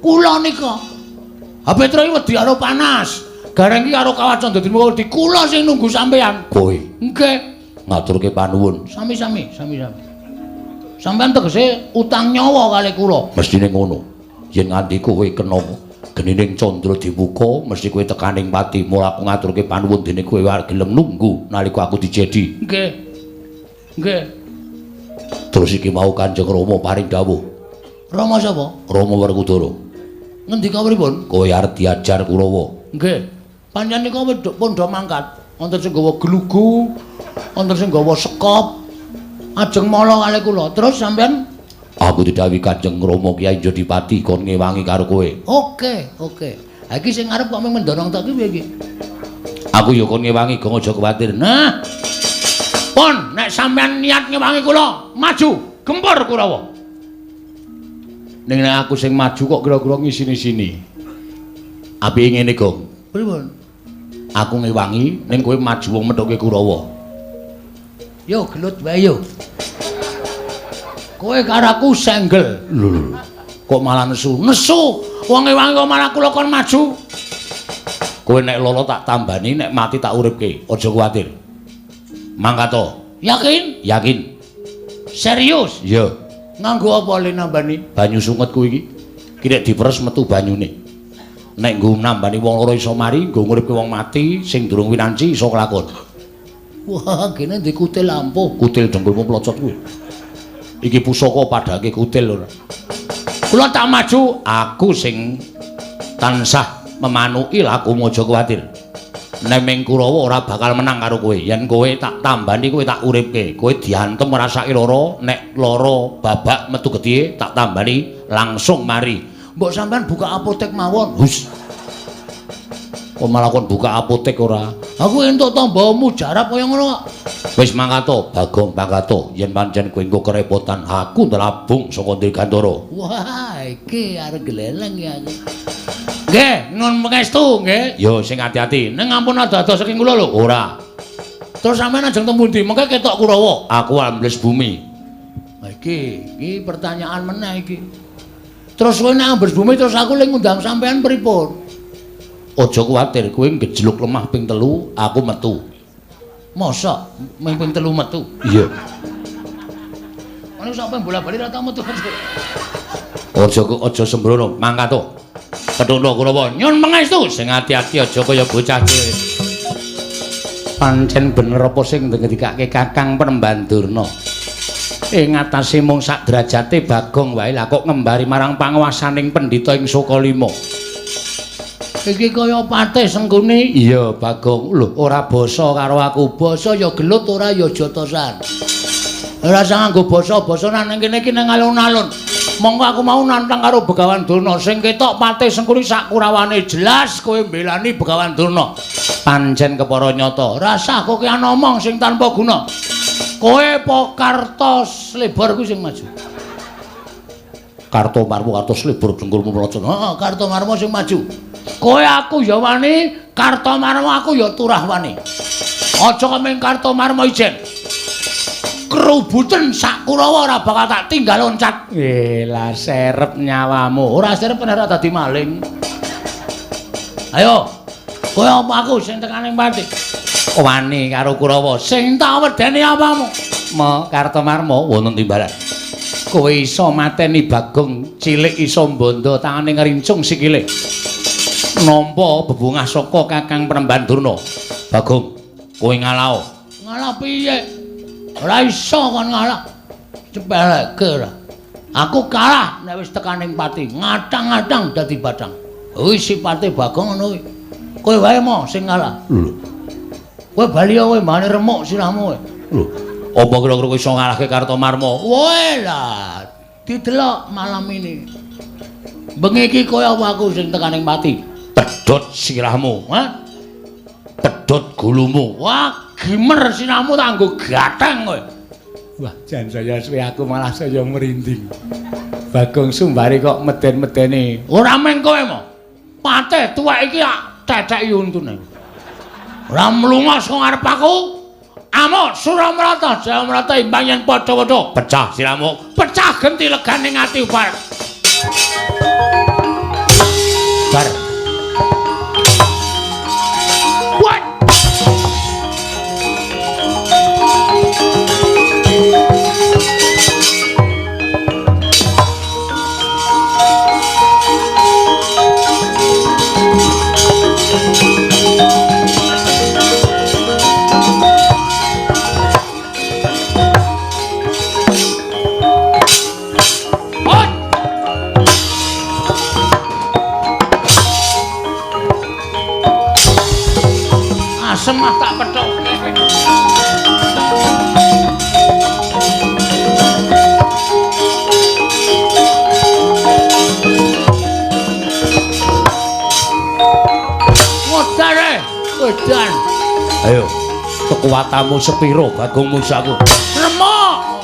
Kula nika. Ha Petruk iki wedi karo panas. Gareng iki karo kawah Candradimuka wedi kula sing nunggu sampean. Kowe. Nggih. Ngaturke panuwun. Sami-sami, sami-sami. Sampean tegese utang nyawa kali kula. Mestine ngono. Yen nganti kowe kena genining Candradimuka, mesti kowe tekaning pati. Mula aku ngaturke panuwun dene kowe gelem nunggu nalika aku dijedi. Nggih. Nggih. Terus iki mau Kanjeng Rama paring dawuh. Rama sapa? Rama Werkudara. Ngendika pripun? Kowe arep diajar Kurawa. Nggih. Pancen nika pun do mangkat. Wonten sing gawa glugu, wonten sing gawa sekop. Ajeng mala kalih kula. Terus sampean? Aku didhawuhi Kanjeng Rama Kyai Jodipati kon ngewangi karo kowe. Oke, oke. Ha iki sing arep kok mung mendorong tok ki piye iki? Aku ya kon ngewangi, gong aja kuwatir. Nah. Pun nek sampean niat ngewangi kula, maju, gempur Kurawa. Ning nek aku sing maju kok kira-kira ngisini-sini. Apike ngene, Gong. Pripun? Aku ngewangi ning kowe maju wong methuke Kurawa. Yo gelut wae yo. Kowe karo aku senggel. Lho lho. Kok malah nesu? Nesu. Wong ngewangi kok malah kula kon maju. Kowe nek lolo tak tambani, nek mati tak uripke. Aja kuwatir. Mangkat to. Yakin? Yakin. Serius? Iya. Nganggo apa le nambani? Banyu sunget kuwi iki. Ki nek diperes metu banyune. Nek nggo nambani wong loro iso mari, nggo nguripke wong mati sing durung winanci iso kelakon. Wah, kene ndek kutil ampuh. Kutil dengkulmu plocot kuwi. Iki pusaka padhake kutil ora. Kula tak maju, aku sing tansah memanuki lakumu aja kuwatir. Neming Kurawa ora bakal menang karo kowe. Yen kowe tak tambani, kowe tak uripke. Kowe diantem ngrasake lara, nek lara babak metu getih tak tambani langsung mari. Mbok sampean buka apotek mawon. Hus. Kok malah kon buka apotek ora? Aku entuk tamba mujarab kaya ngono kok. Wis mangkat to, Bagong mangkat to. Yen pancen kowe engko kerepotan, aku ndelabung saka Dirgantara. Wah, iki arep gleleng ya aku. Nggih, nun pangestu nggih. Yo sing ati-ati. Ning ampun ado-ado saking kula lho. Ora. Terus sampean ajeng temu ndi? Mengke ketok Kurawa. Aku ambles bumi. Lah iki pertanyaan meneh iki. Terus kowe nek ambles bumi terus aku le ngundang sampean pripun? Aja kuwatir, kowe ngejluk lemah ping 3, aku metu. Mosok ming ping 3 metu? Iya. Ono sampe bola-bali ra tau metu. Aja sembrono, mangkat to. Ketuna Kurawa, nyun pangestu, sing ati-ati aja kaya bocah cilik. Pancen bener apa sing ngendikake Kakang Penemban Durna. Ing atase mung sak derajate Bagong wae lah kok ngembari marang panguwasaning pendhita ing Sukalima. Iki kaya patih Sengkuni. Iya, Bagong. Lho, ora basa karo aku. Basa ya gelut, ora ya jotosan. Ora usah nganggo basa-basa nang kene iki nang alun-alun. Monggo aku mau nantang karo Begawan Durna. Sing ketok patih Sengkuni sak kurawane jelas kowe mbelani Begawan Durna. Pancen kepara nyata. Rasah kowe ngomong sing tanpa guna. Kowe apa Karta Slebor kuwi sing maju? Karta Marmo, Karta Slebor dengkulmu mlocot. Heeh, Karta Marmo sing maju. Kowe aku ya wani, Karta Marmo aku ya turah wani. Aja kemeng Karta Marmo ijen. Kerubuten sak Kurawa ora bakal tak tinggal loncat. Lah serep nyawamu. Ora serep ora dadi maling. Ayo. Kowe apa aku sing tekaning pati? Wani karo Kurawa. Sing tak wedeni apamu? Ma Karta Marmo wonten timbalan. Kowe iso mateni Bagong cilik iso mbondo tangane ngrincung sikile. Nampa bebungah saka Kakang Penemban Durna. Bagong, kowe ngalao. Ngalah piye? Ora iso kon ngalah. Cepeleke ora. Aku kalah nek wis tekaning pati, ngatang-ngatang dadi bathang. Kuwi sipate Bagong ngono kuwi. Kowe wae mo sing ngalah. Lho. Kowe bali kowe mbane remuk sirahmu kowe. Lho, apa kira-kira kowe iso ngalahke Karta Marmo? Woe lah, didelok malam ini. Bengi iki kowe apa aku sing tekaning pati? Pedhot sirahmu, ha? Pedhot gulumu. Wah, gimer sirahmu tak nggo gatheng kowe. Wah, jan saya suwe aku malah saya merinding. Bagong Sumbari kok meden-medeni. Ora meng kowe mo. Patih tuwek iki ceceki untune. Ora mlunga saka ngarep aku. Amuk Suramrata, Jayamrata imbang yen padha-padha. Pecah sirahmu, pecah genti legane ati bar. Bar. What? Semah tak petok. Modare, edan. Ayo, kekuatanmu sepiro Bagong Musaku? Remuk.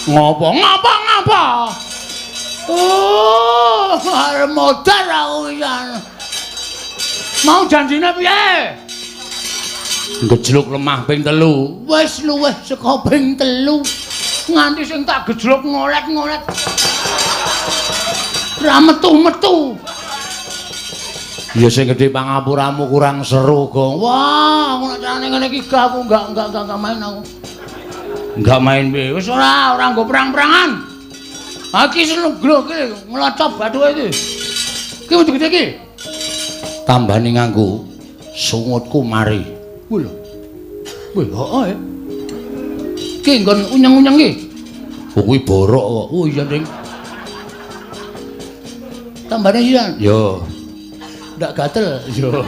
Ngopo ngapa ngapa? Oh, arep modar aku pisan. Mau janjine piye? Gejluk lemah ping 3. Wis luwih saka ping 3. Nganti sing tak gejluk ngolet-ngolet. Ra metu-metu. Ya sing gedhe pangapuramu kurang seru, Gong. Wah, aku nek carane ngene iki gak aku enggak main aku. Enggak main piye? Wis ora nggo perang-perangan. Ha iki seneng glo iki nglocop bathuke iki. Iki kudu gede iki. Tambane nganggo sungutku mari. Kuwi lho. Wih, heeh. Iki nggon unyeng-unyeng iki. Oh, kuwi borok kok. Oh iya, Ding. Tambane iya. Yo. Ndak gatel. Yo.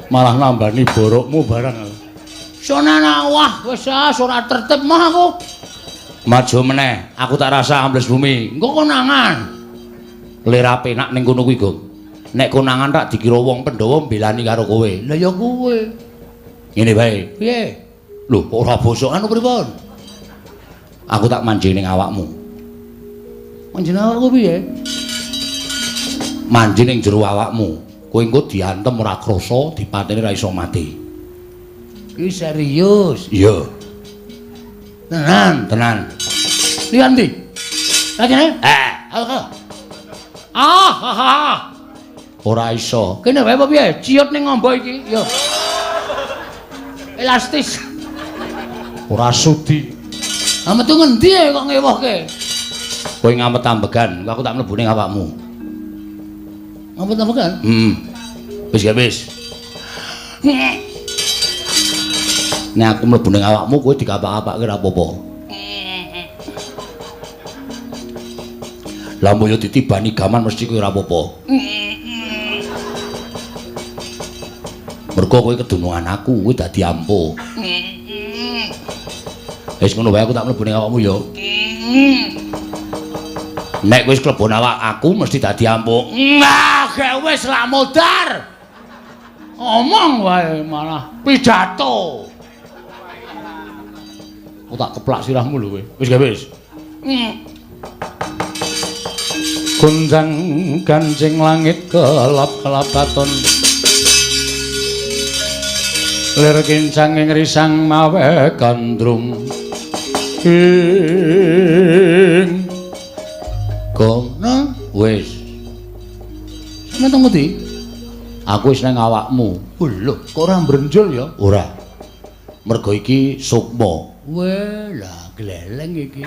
Malah nambani borokmu barang. Sonana wah wis ora tertib mah aku. Maju meneh, aku tak rasa ambles bumi. Engko konangan. Lera penak ning kono kuwi, Gong. Nek konangan tak dikira wong Pandhawa mbelani karo kowe. Lah ya kowe. Ngene wae. Piye? Lho, ora bosokan pripun? Aku tak manjing ning awakmu. Manjing awakku piye? Manjing ning jero awakmu. Kowe engko diantem ora krasa, dipateni ora iso mati. Iki serius. Iya. Tenan, tenan. Liyan ndi? Lajene? Eh, ah, ha ha. Ora iso. Kene wae apa piye? Ciut ning ngombo iki. Yo. Elastis. Ora sudi. Ha metu ngendi kok ngewohke? Kowe ngamet ambegan, aku tak mlebu ning awakmu. Ngamet ambegan? Heeh. Wis ya wis. Nek aku mlebu ning awakmu kowe dikapak-kapake ora apa-apa. Lah mbok yo ditibani gaman mesti kowe ora apa-apa. Mergo kowe kedunungan aku, kowe dadi ampuh. Wis ngono wae aku tak mlebu ning awakmu ya. Nek wis klebon awak aku mesti dadi ampuh. Nah, gek wis lak modar. Omong wae malah pidato. Aku tak keplak sirahmu lho kowe. Wis gak wis. Gonjang ganjing langit kelap-kelap katon. Lir kincang ing risang mawe gandrung. Ing gono wis. Sampe teng pundi? Aku wis nang awakmu. Lho, kok ora mbrenjul ya? Ora. Mergo iki sukma. Weh, lah gleleng iki.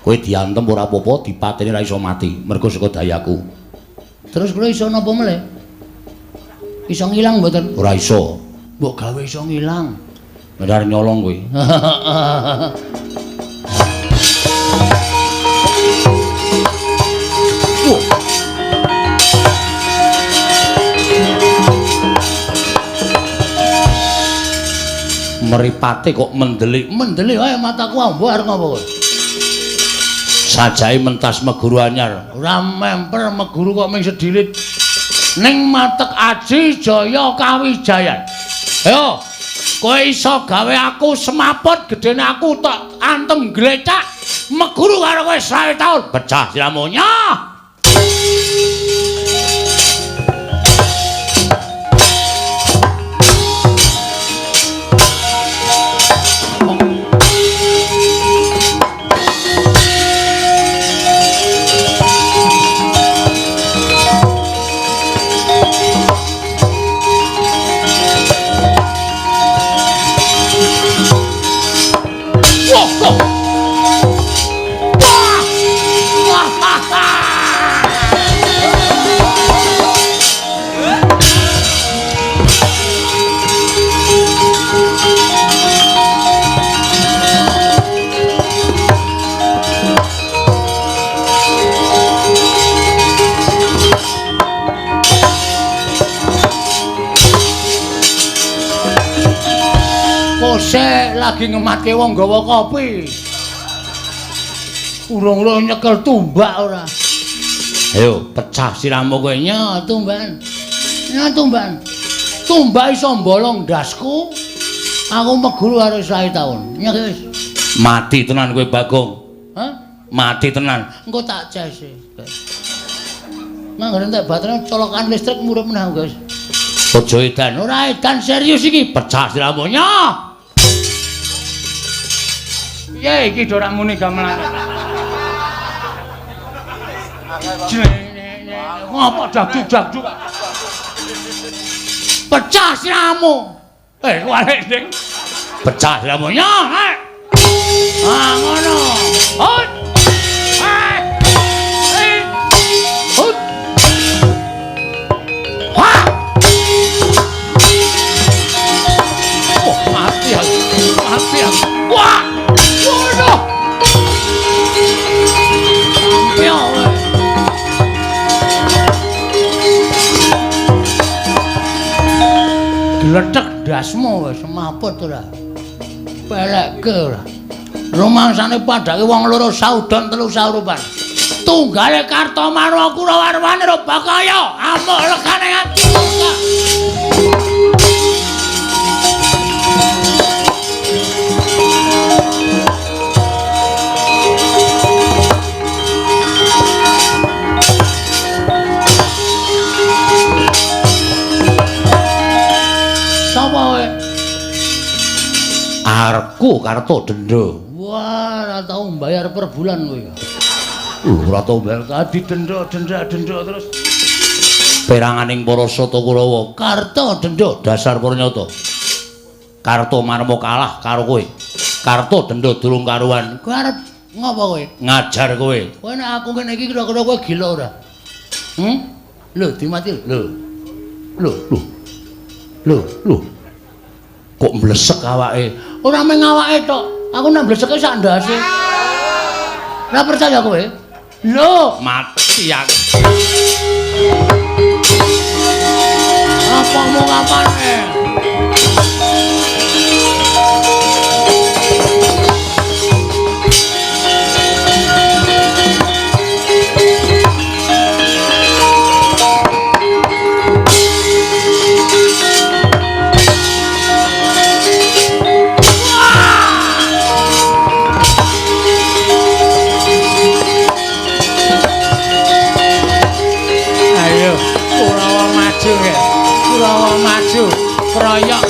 Kowe diantem ora apa-apa, dipateni ora iso mati, mergo saka dayaku. Terus kula iso napa meleh? Iso ngilang mboten? Ora iso. Mbok gawe iso ngilang. Benar nyolong kowe. Mripate kok mendelik. Mendelik wae mataku ambo arep ngopo kowe? Sajae mentas meguru anyar. Ora memper meguru kok ming sedilit. Ning matek aji jaya kawijayan. Ayo, kowe iso gawe aku semaput gedene aku tak antem glecak meguru karo kowe 20 taun. Pecah siramu nyoh. Kose lagi ngematke wong gawa kopi. Urung-urung nyekel tumbak ora. Ayo pecah siramu kowe. Nya tumbakan. Nya tumbakan. Tumbak iso mbolong ndasku. Aku meguru karo 20 taun. Nya wis. Mati tenan kowe Bagong. Hah? Mati tenan. Engko tak cese. Manggon entek baterai colokan listrik murup meneh, guys. Aja edan. Ora edan serius iki. Pecah siramu nyoh. Piye iki ora muni gamelan. Ngopo dakjuk-dakjuk. Pecah siramu. Eh, kuwalik ding. Pecah siramu nyoh. Ah ngono. Hut. Hut. Ha. Oh, mati aku. Mati aku. Wah. Waduh. Piye. Gletek dasmu wis semaput ora. Pelekke ora. Rumangsane padake wong loro saudon telu saurupan. Tunggale Kartomarma Kurawarwane Bakaya amuk legane ati. Sapa kowe? Arku Karto Denda. Wah, ora tau mbayar per bulan kowe. Ora tau mbayar tadi denda denda denda terus. Peranganing para Sata Kurawa, Karto Denda dasar purnyata. Kartomarma kalah karo kowe. Karto Denda durung karuan. Kowe arep ngopo kowe? Ngajar kowe. Kowe nek aku ngene iki kira-kira kowe gila ora? Lho, dimati lho. Lho, lho. Lho, lho. Kok mblesek awake? Ora mung awake tok. Aku nek mbleseke sak ndase. Ora percaya kowe? Lho, mati aku. Apa mau kapan? Kurawa maju, kroyok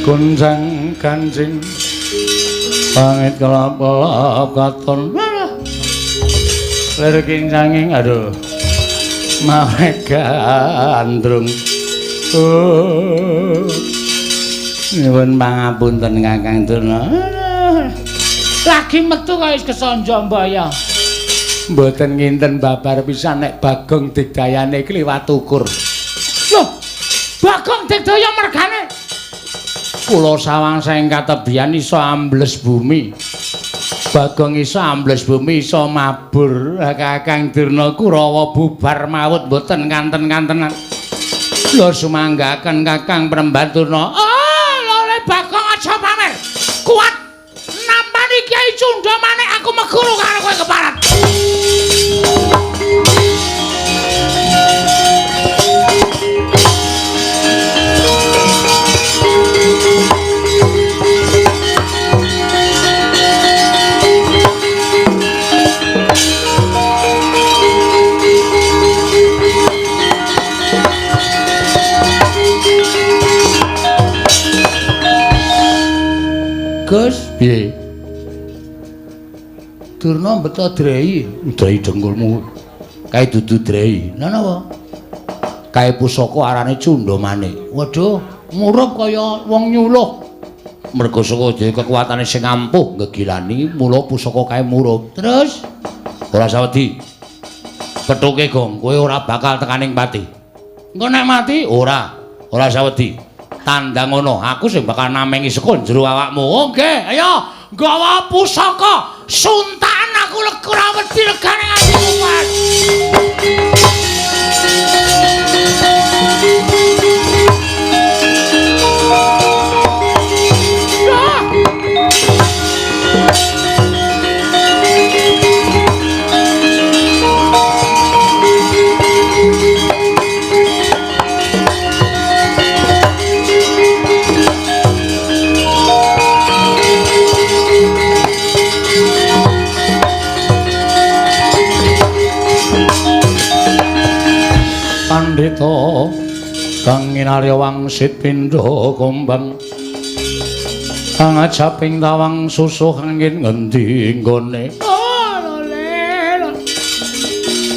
Gonjang ganjing pangit kelap-kelap katon lir kincanging aduh mawe gandrung. Oh, nyuwun pangapunten Kakang Durna. Lagi metu kaya wis kesanja mbaya. Mboten nginten babar pisan nek Bagong Digdayane kliwat ukur. Loh, Bagong Digdaya mergane kula sawang saking katebian iso ambles bumi. Bagong iso ambles bumi iso mabur. Kakang Durna Kurawa bubar mawut mboten kanten-kantenan. Lho sumanggaken Kakang Premban Durna. Oh, lho Bagong aja pamer. Kuat nampani Kyai Cundha Manik aku meguru karo kowe keparat. Gus, piye? Durna beto drei, drei dengkulmu. Kae dudu drei. Lha napa? Kae pusaka arane Cundha Manik. Waduh, murup kaya wong nyuluh. Merga saka dhewe kekuatane sing ampuh ngegilani, mula pusaka kae murup. Terus ora sawedi. Pethuke Gong, kowe ora bakal tekaning pati. Engko nek mati ora, ora sawedi. Tandang ngono, aku sing bakal namengi saka jero awakmu. Oke, ayo nggawa pusaka. Suntakan aku ora wedi legane nganti kuat. Arya wangsit pindha kumbang. Angajaping tawang susuh angin ngendi nggone.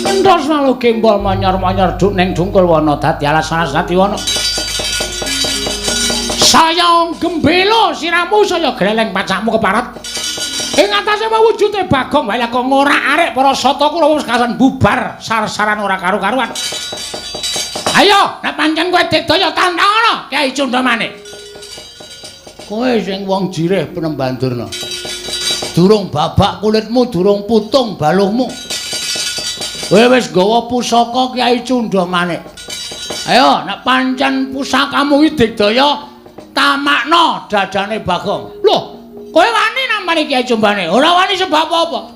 Entos lalu gembol manyar-manyar duk ning dungkul wana dadi alas-alas dadi wana. Saya gembelo siramu saya greleng pacakmu keparat. Ing atase mawujute Bagong wae kok ngorak-arik para sata kula wis kasan bubar sar-saran ora karu-karuan. Ayo, nek pancen kowe digdaya tantangana Kyai Cundamane. Kowe sing wong jirih Penemban Durna. Durung babak kulitmu, durung putung baluhmu. Kowe wis nggawa pusaka Kyai Cundamane. Ayo, nek pancen pusakamu iki digdaya tamakna dadane Bagong. Loh, kowe wani nampani Kyai Cumbane? Ora wani sebab apa?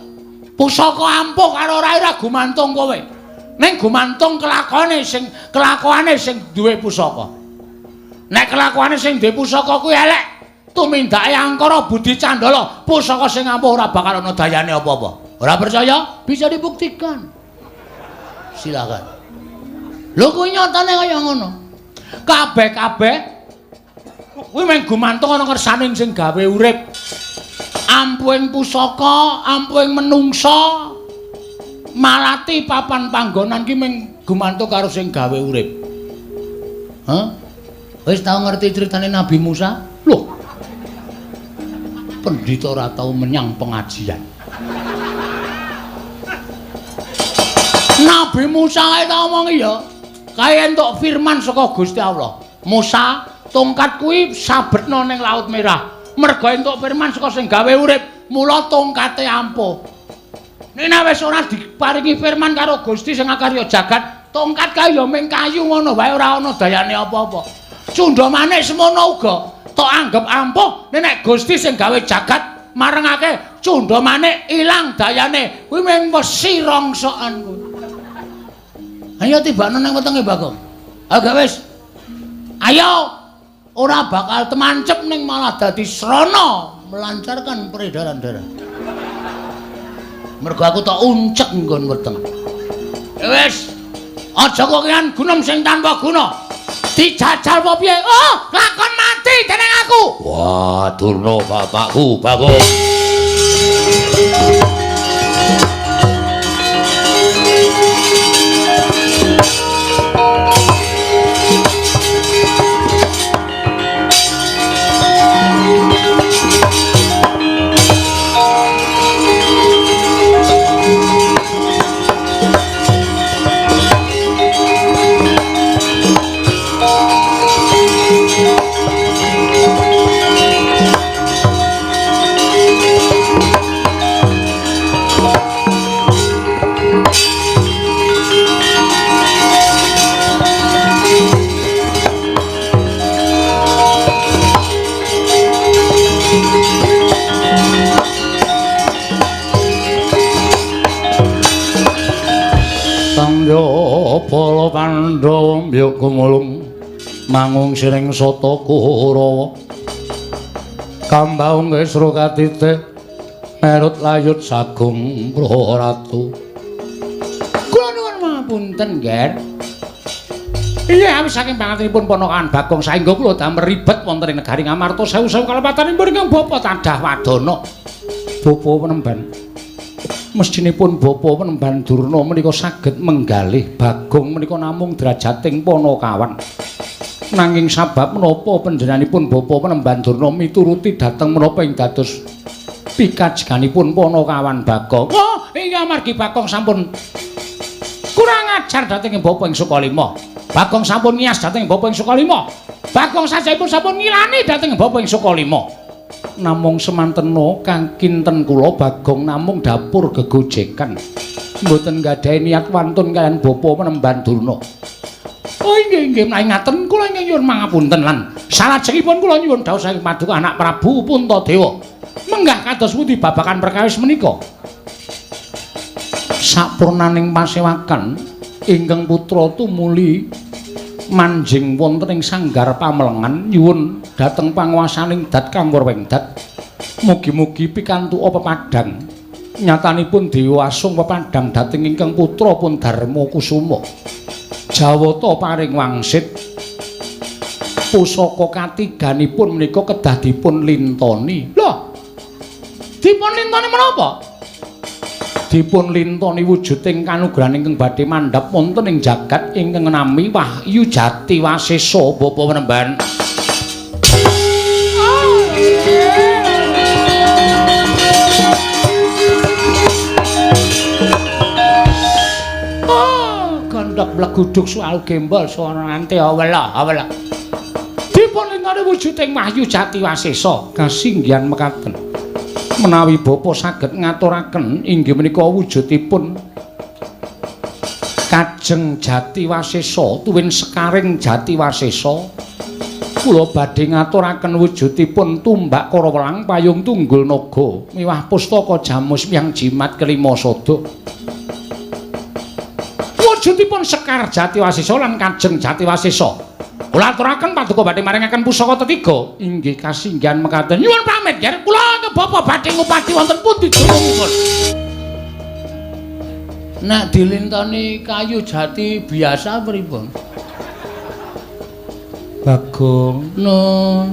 Pusaka ampuh karo ora ora gumantung kowe. Ning gumantung kelakone sing duwe pusaka. Nek kelakuane sing duwe pusaka kuwi elek, tumindake angkara budi candala, pusaka sing ampuh ora bakal ana dayane apa-apa. Ora percaya? Bisa dibuktikan. Silakan. Lho kuwi nyatane kaya ngono. Kabeh-kabeh kuwi mung gumantung ana kersaning sing gawe urip. Ampuhing pusaka, ampuhing menungsa, malati papan panggonan ki mung gumantung karo sing gawe urip. Hah? Wis tau ngerti critane Nabi Musa? Loh. Pendhita ora tau menyang pengajian. Nabi Musa kae tau omongi ya, kae entuk firman saka Gusti Allah. Musa, tongkat kuwi sabetna ning Laut Merah. Merga entuk firman saka sing gawe urip, mula tongkate ampuh. Nek wis ora diparingi firman karo Gusti sing akarya jagat, tongkat kae ya mung kayu ngono wae ora ana dayane apa-apa. Cundhamane semono uga tok anggep ampuh, nek Gusti sing gawe jagat marengake cundhamane ilang dayane, kuwi mung wesi rongsokan kuwi. Ayo tibakno nang wetenge Bagong. Ayo gak wis. Ayo ora bakal temancep ning malah dadi srana melancarkan peredaran darah. Mergo aku tok uncek nggon weteng. Wis. Aja kokean gunem sing tanpa guna. Dijajal apa piye? Oh, lakon mati dening aku. Wah, Durna bapakku, Bagong. Para Pandhawa mbyuk gumulung mangung siring sata Kurawa kambaung kesra katite merut layut sagung praratu. Kula nuwun pangapunten, Nger. Iya, awis saking pangantenipun ponakan Bagong saengga kula damel ribet wonten ing negari Ngamarta sewu-sewu kalepatanipun ingkang bapa tadah wadana. Bapa Penemban. Mestinipun bapa Penemban Durna menika saged menggalih Bagong menika namung drajating panakawan. Nanging sabab menapa panjenenganipun bapa Penemban Durna mituruti dhateng menapa ing dados pikajeganipun panakawan Bagong? Oh, iya amargi Bagong sampun kurang ajar dhateng bapa ing Sukalima. Bagong sampun ngiyas dhateng bapa ing Sukalima. Bagong sajahipun sampun ngilani dhateng bapa ing Sukalima. Namung semantena kang kinten kula Bagong namung dapur gegojekan. Mboten nggadahi niat wantun kaliyan bapa Penemban Durna. Oh inggih inggih menawi ngaten kula ingkang nyuwun mangapunten lan salajengipun kula nyuwun dawuh saking paduka anak Prabu Puntadewa. Menggah kados pundi babagan perkawis menika? Sapurnaning pasewakan ingkang putra tumuli manjing wonten ing sanggar pamelengan nyuwun dhateng panguwasaning dat kang wengdat. Mugi-mugi pikantuk pepadhang. Nyatanipun dewa asung pepadhang dhateng ingkang putra pun Darma Kusuma. Jawata paring wangsit Pusaka katiganipun menika kedah dipun lintoni. Lho. Dipun lintoni menapa? Dipun lintoni wujuding kanugrahan ingkang badhe mandhap wonten ing jagat ingkang nami Wahyu Jati Wasesa Bapa Penemban. Oh, gondok mleguduk soal gembol swara nganti awela awela. Dipun lintoni wujuding Wahyu Jati Wasesa kasinggihan mekaten. Menawi bapa saged ngaturaken inggih menika wujudipun Kajeng Jati Wasesa tuwin sekaring Jati Wasesa, kula badhe ngaturaken wujudipun tumbak Karawelang payung tunggul naga miwah pustaka jamus miyang jimat kelima sada. Wujudipun Sekar Jati Wasesa lan Kajeng Jati Wasesa kula aturaken paduka badhe maringaken pusaka tetiga. Inggih kasinggihan mekaten. Nyuwun pamit ger kula ke bapa badhe ngupati wonten pundi dunungipun. Nek dilintoni kayu jati biasa pripun? Bagong, nun.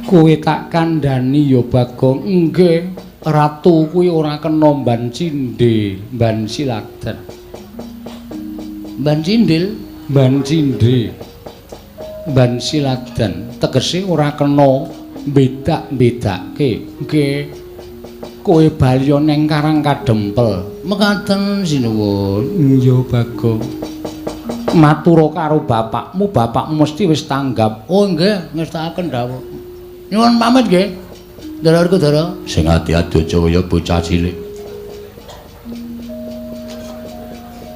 Kowe tak kandhani ya Bagong. Nggih, ratu kuwi ora kena mban cindhe, mban siladan. Mban cindil, mban cindhe, mban siladan. Tegese ora kena bedak-bedake. Nggih. Kowe bali neng Karang Kadempel. Mekaten sinuwun. Iya Bagong. Matura karo bapakmu, bapakmu mesti wis tanggap. Oh nggih, ngestakaken dawuh. Nyuwun pamit nggih. Ndara Werkudara. Sing ati-ati aja kaya bocah cilik.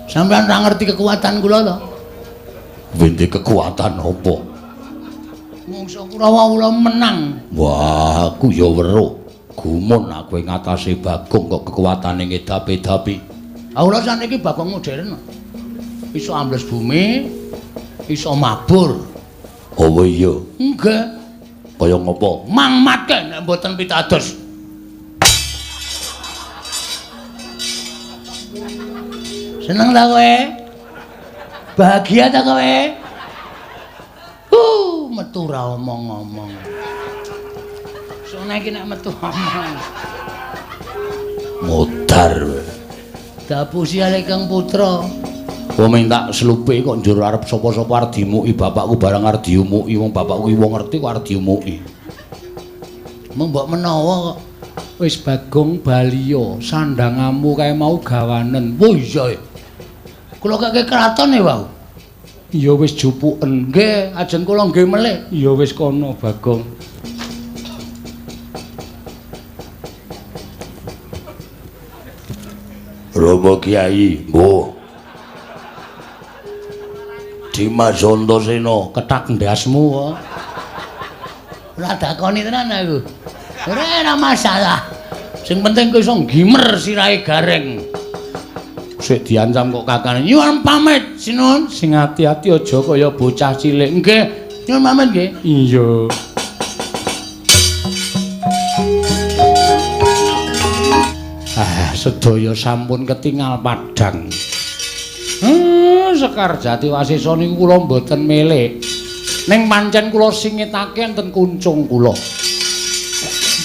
Sampeyan ora ngerti kekuatan kula to? Wende kekuatan apa? Mungsa Kurawa kula menang. Wah, aku ya weruh. Gumun aku ing ngatasé Bagong kok kekuatane ngedapi-dapi. Ah kula saniki Bagong modern. Iso ambles bumi, iso mabur. Oh iya. Nggih. Kaya ngopo? Mangmatke nek mboten pitados. Seneng ta kowe? Bahagia ta kowe? Metu ra omong-omong. Sone iki nek metu omong. Modar. Dapusi ale Kang Putra. Wong minta slupe kok njur arep sapa-sapa arep dimuki bapakku barang arep diumuki wong bapakku wong ngerti kok arep diumuki. Mung mbok menawa kok. Wis Bagong baliya, sandangamu kae mau gawanen. Oh iya. Kula kake kraton e wau. Ya wis jupuken. Nggih, ajeng kula nggih melih. Ya wis kono Bagong. Romo Kiai, mbuh. Dimas Antasena kethak ndasmu kok. Ora dakoni tenan aku. Ora masalah. Sing penting kowe iso nggimer sirahe Gareng. Sik diancam kok kakane. Nyuwun pamit, sinuwun. Sing ati-ati aja kaya bocah cilik. Nggih, nyuwun pamit nggih. Iya. Ah, sedaya sampun ketingal padhang. Sekar Jati Wasesa niku kula mboten melih. Ning pancen kula singitake enten kuncung kula.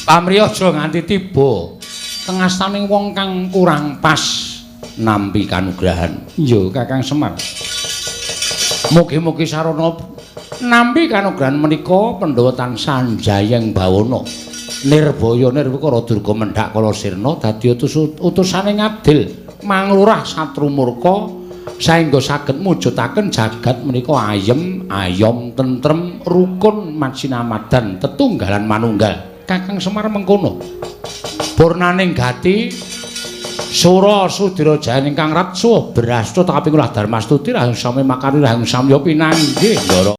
Pamrih aja nganti tiba tengastaning wong kang kurang pas nampi kanugrahan. Iya, Kakang Semar. Mugi-mugi sarana nampi kanugrahan menika Pandhawa tansah njayeng bawana. Nirbaya nirwikara durga mendhak kala sirna dadi utusane ngadil manglurah satru murka saengga saged mujudaken jagat menika ayem, ayom, tentrem, rukun, macinamadan, tetunggalan manunggal. Kakang Semar mengkono. Purnaning gati Sura Sudira Jaya ingkang ratsuh brasta kaping ulah darmastuti rahang sami makari rahang samya pinanggih. Ndara.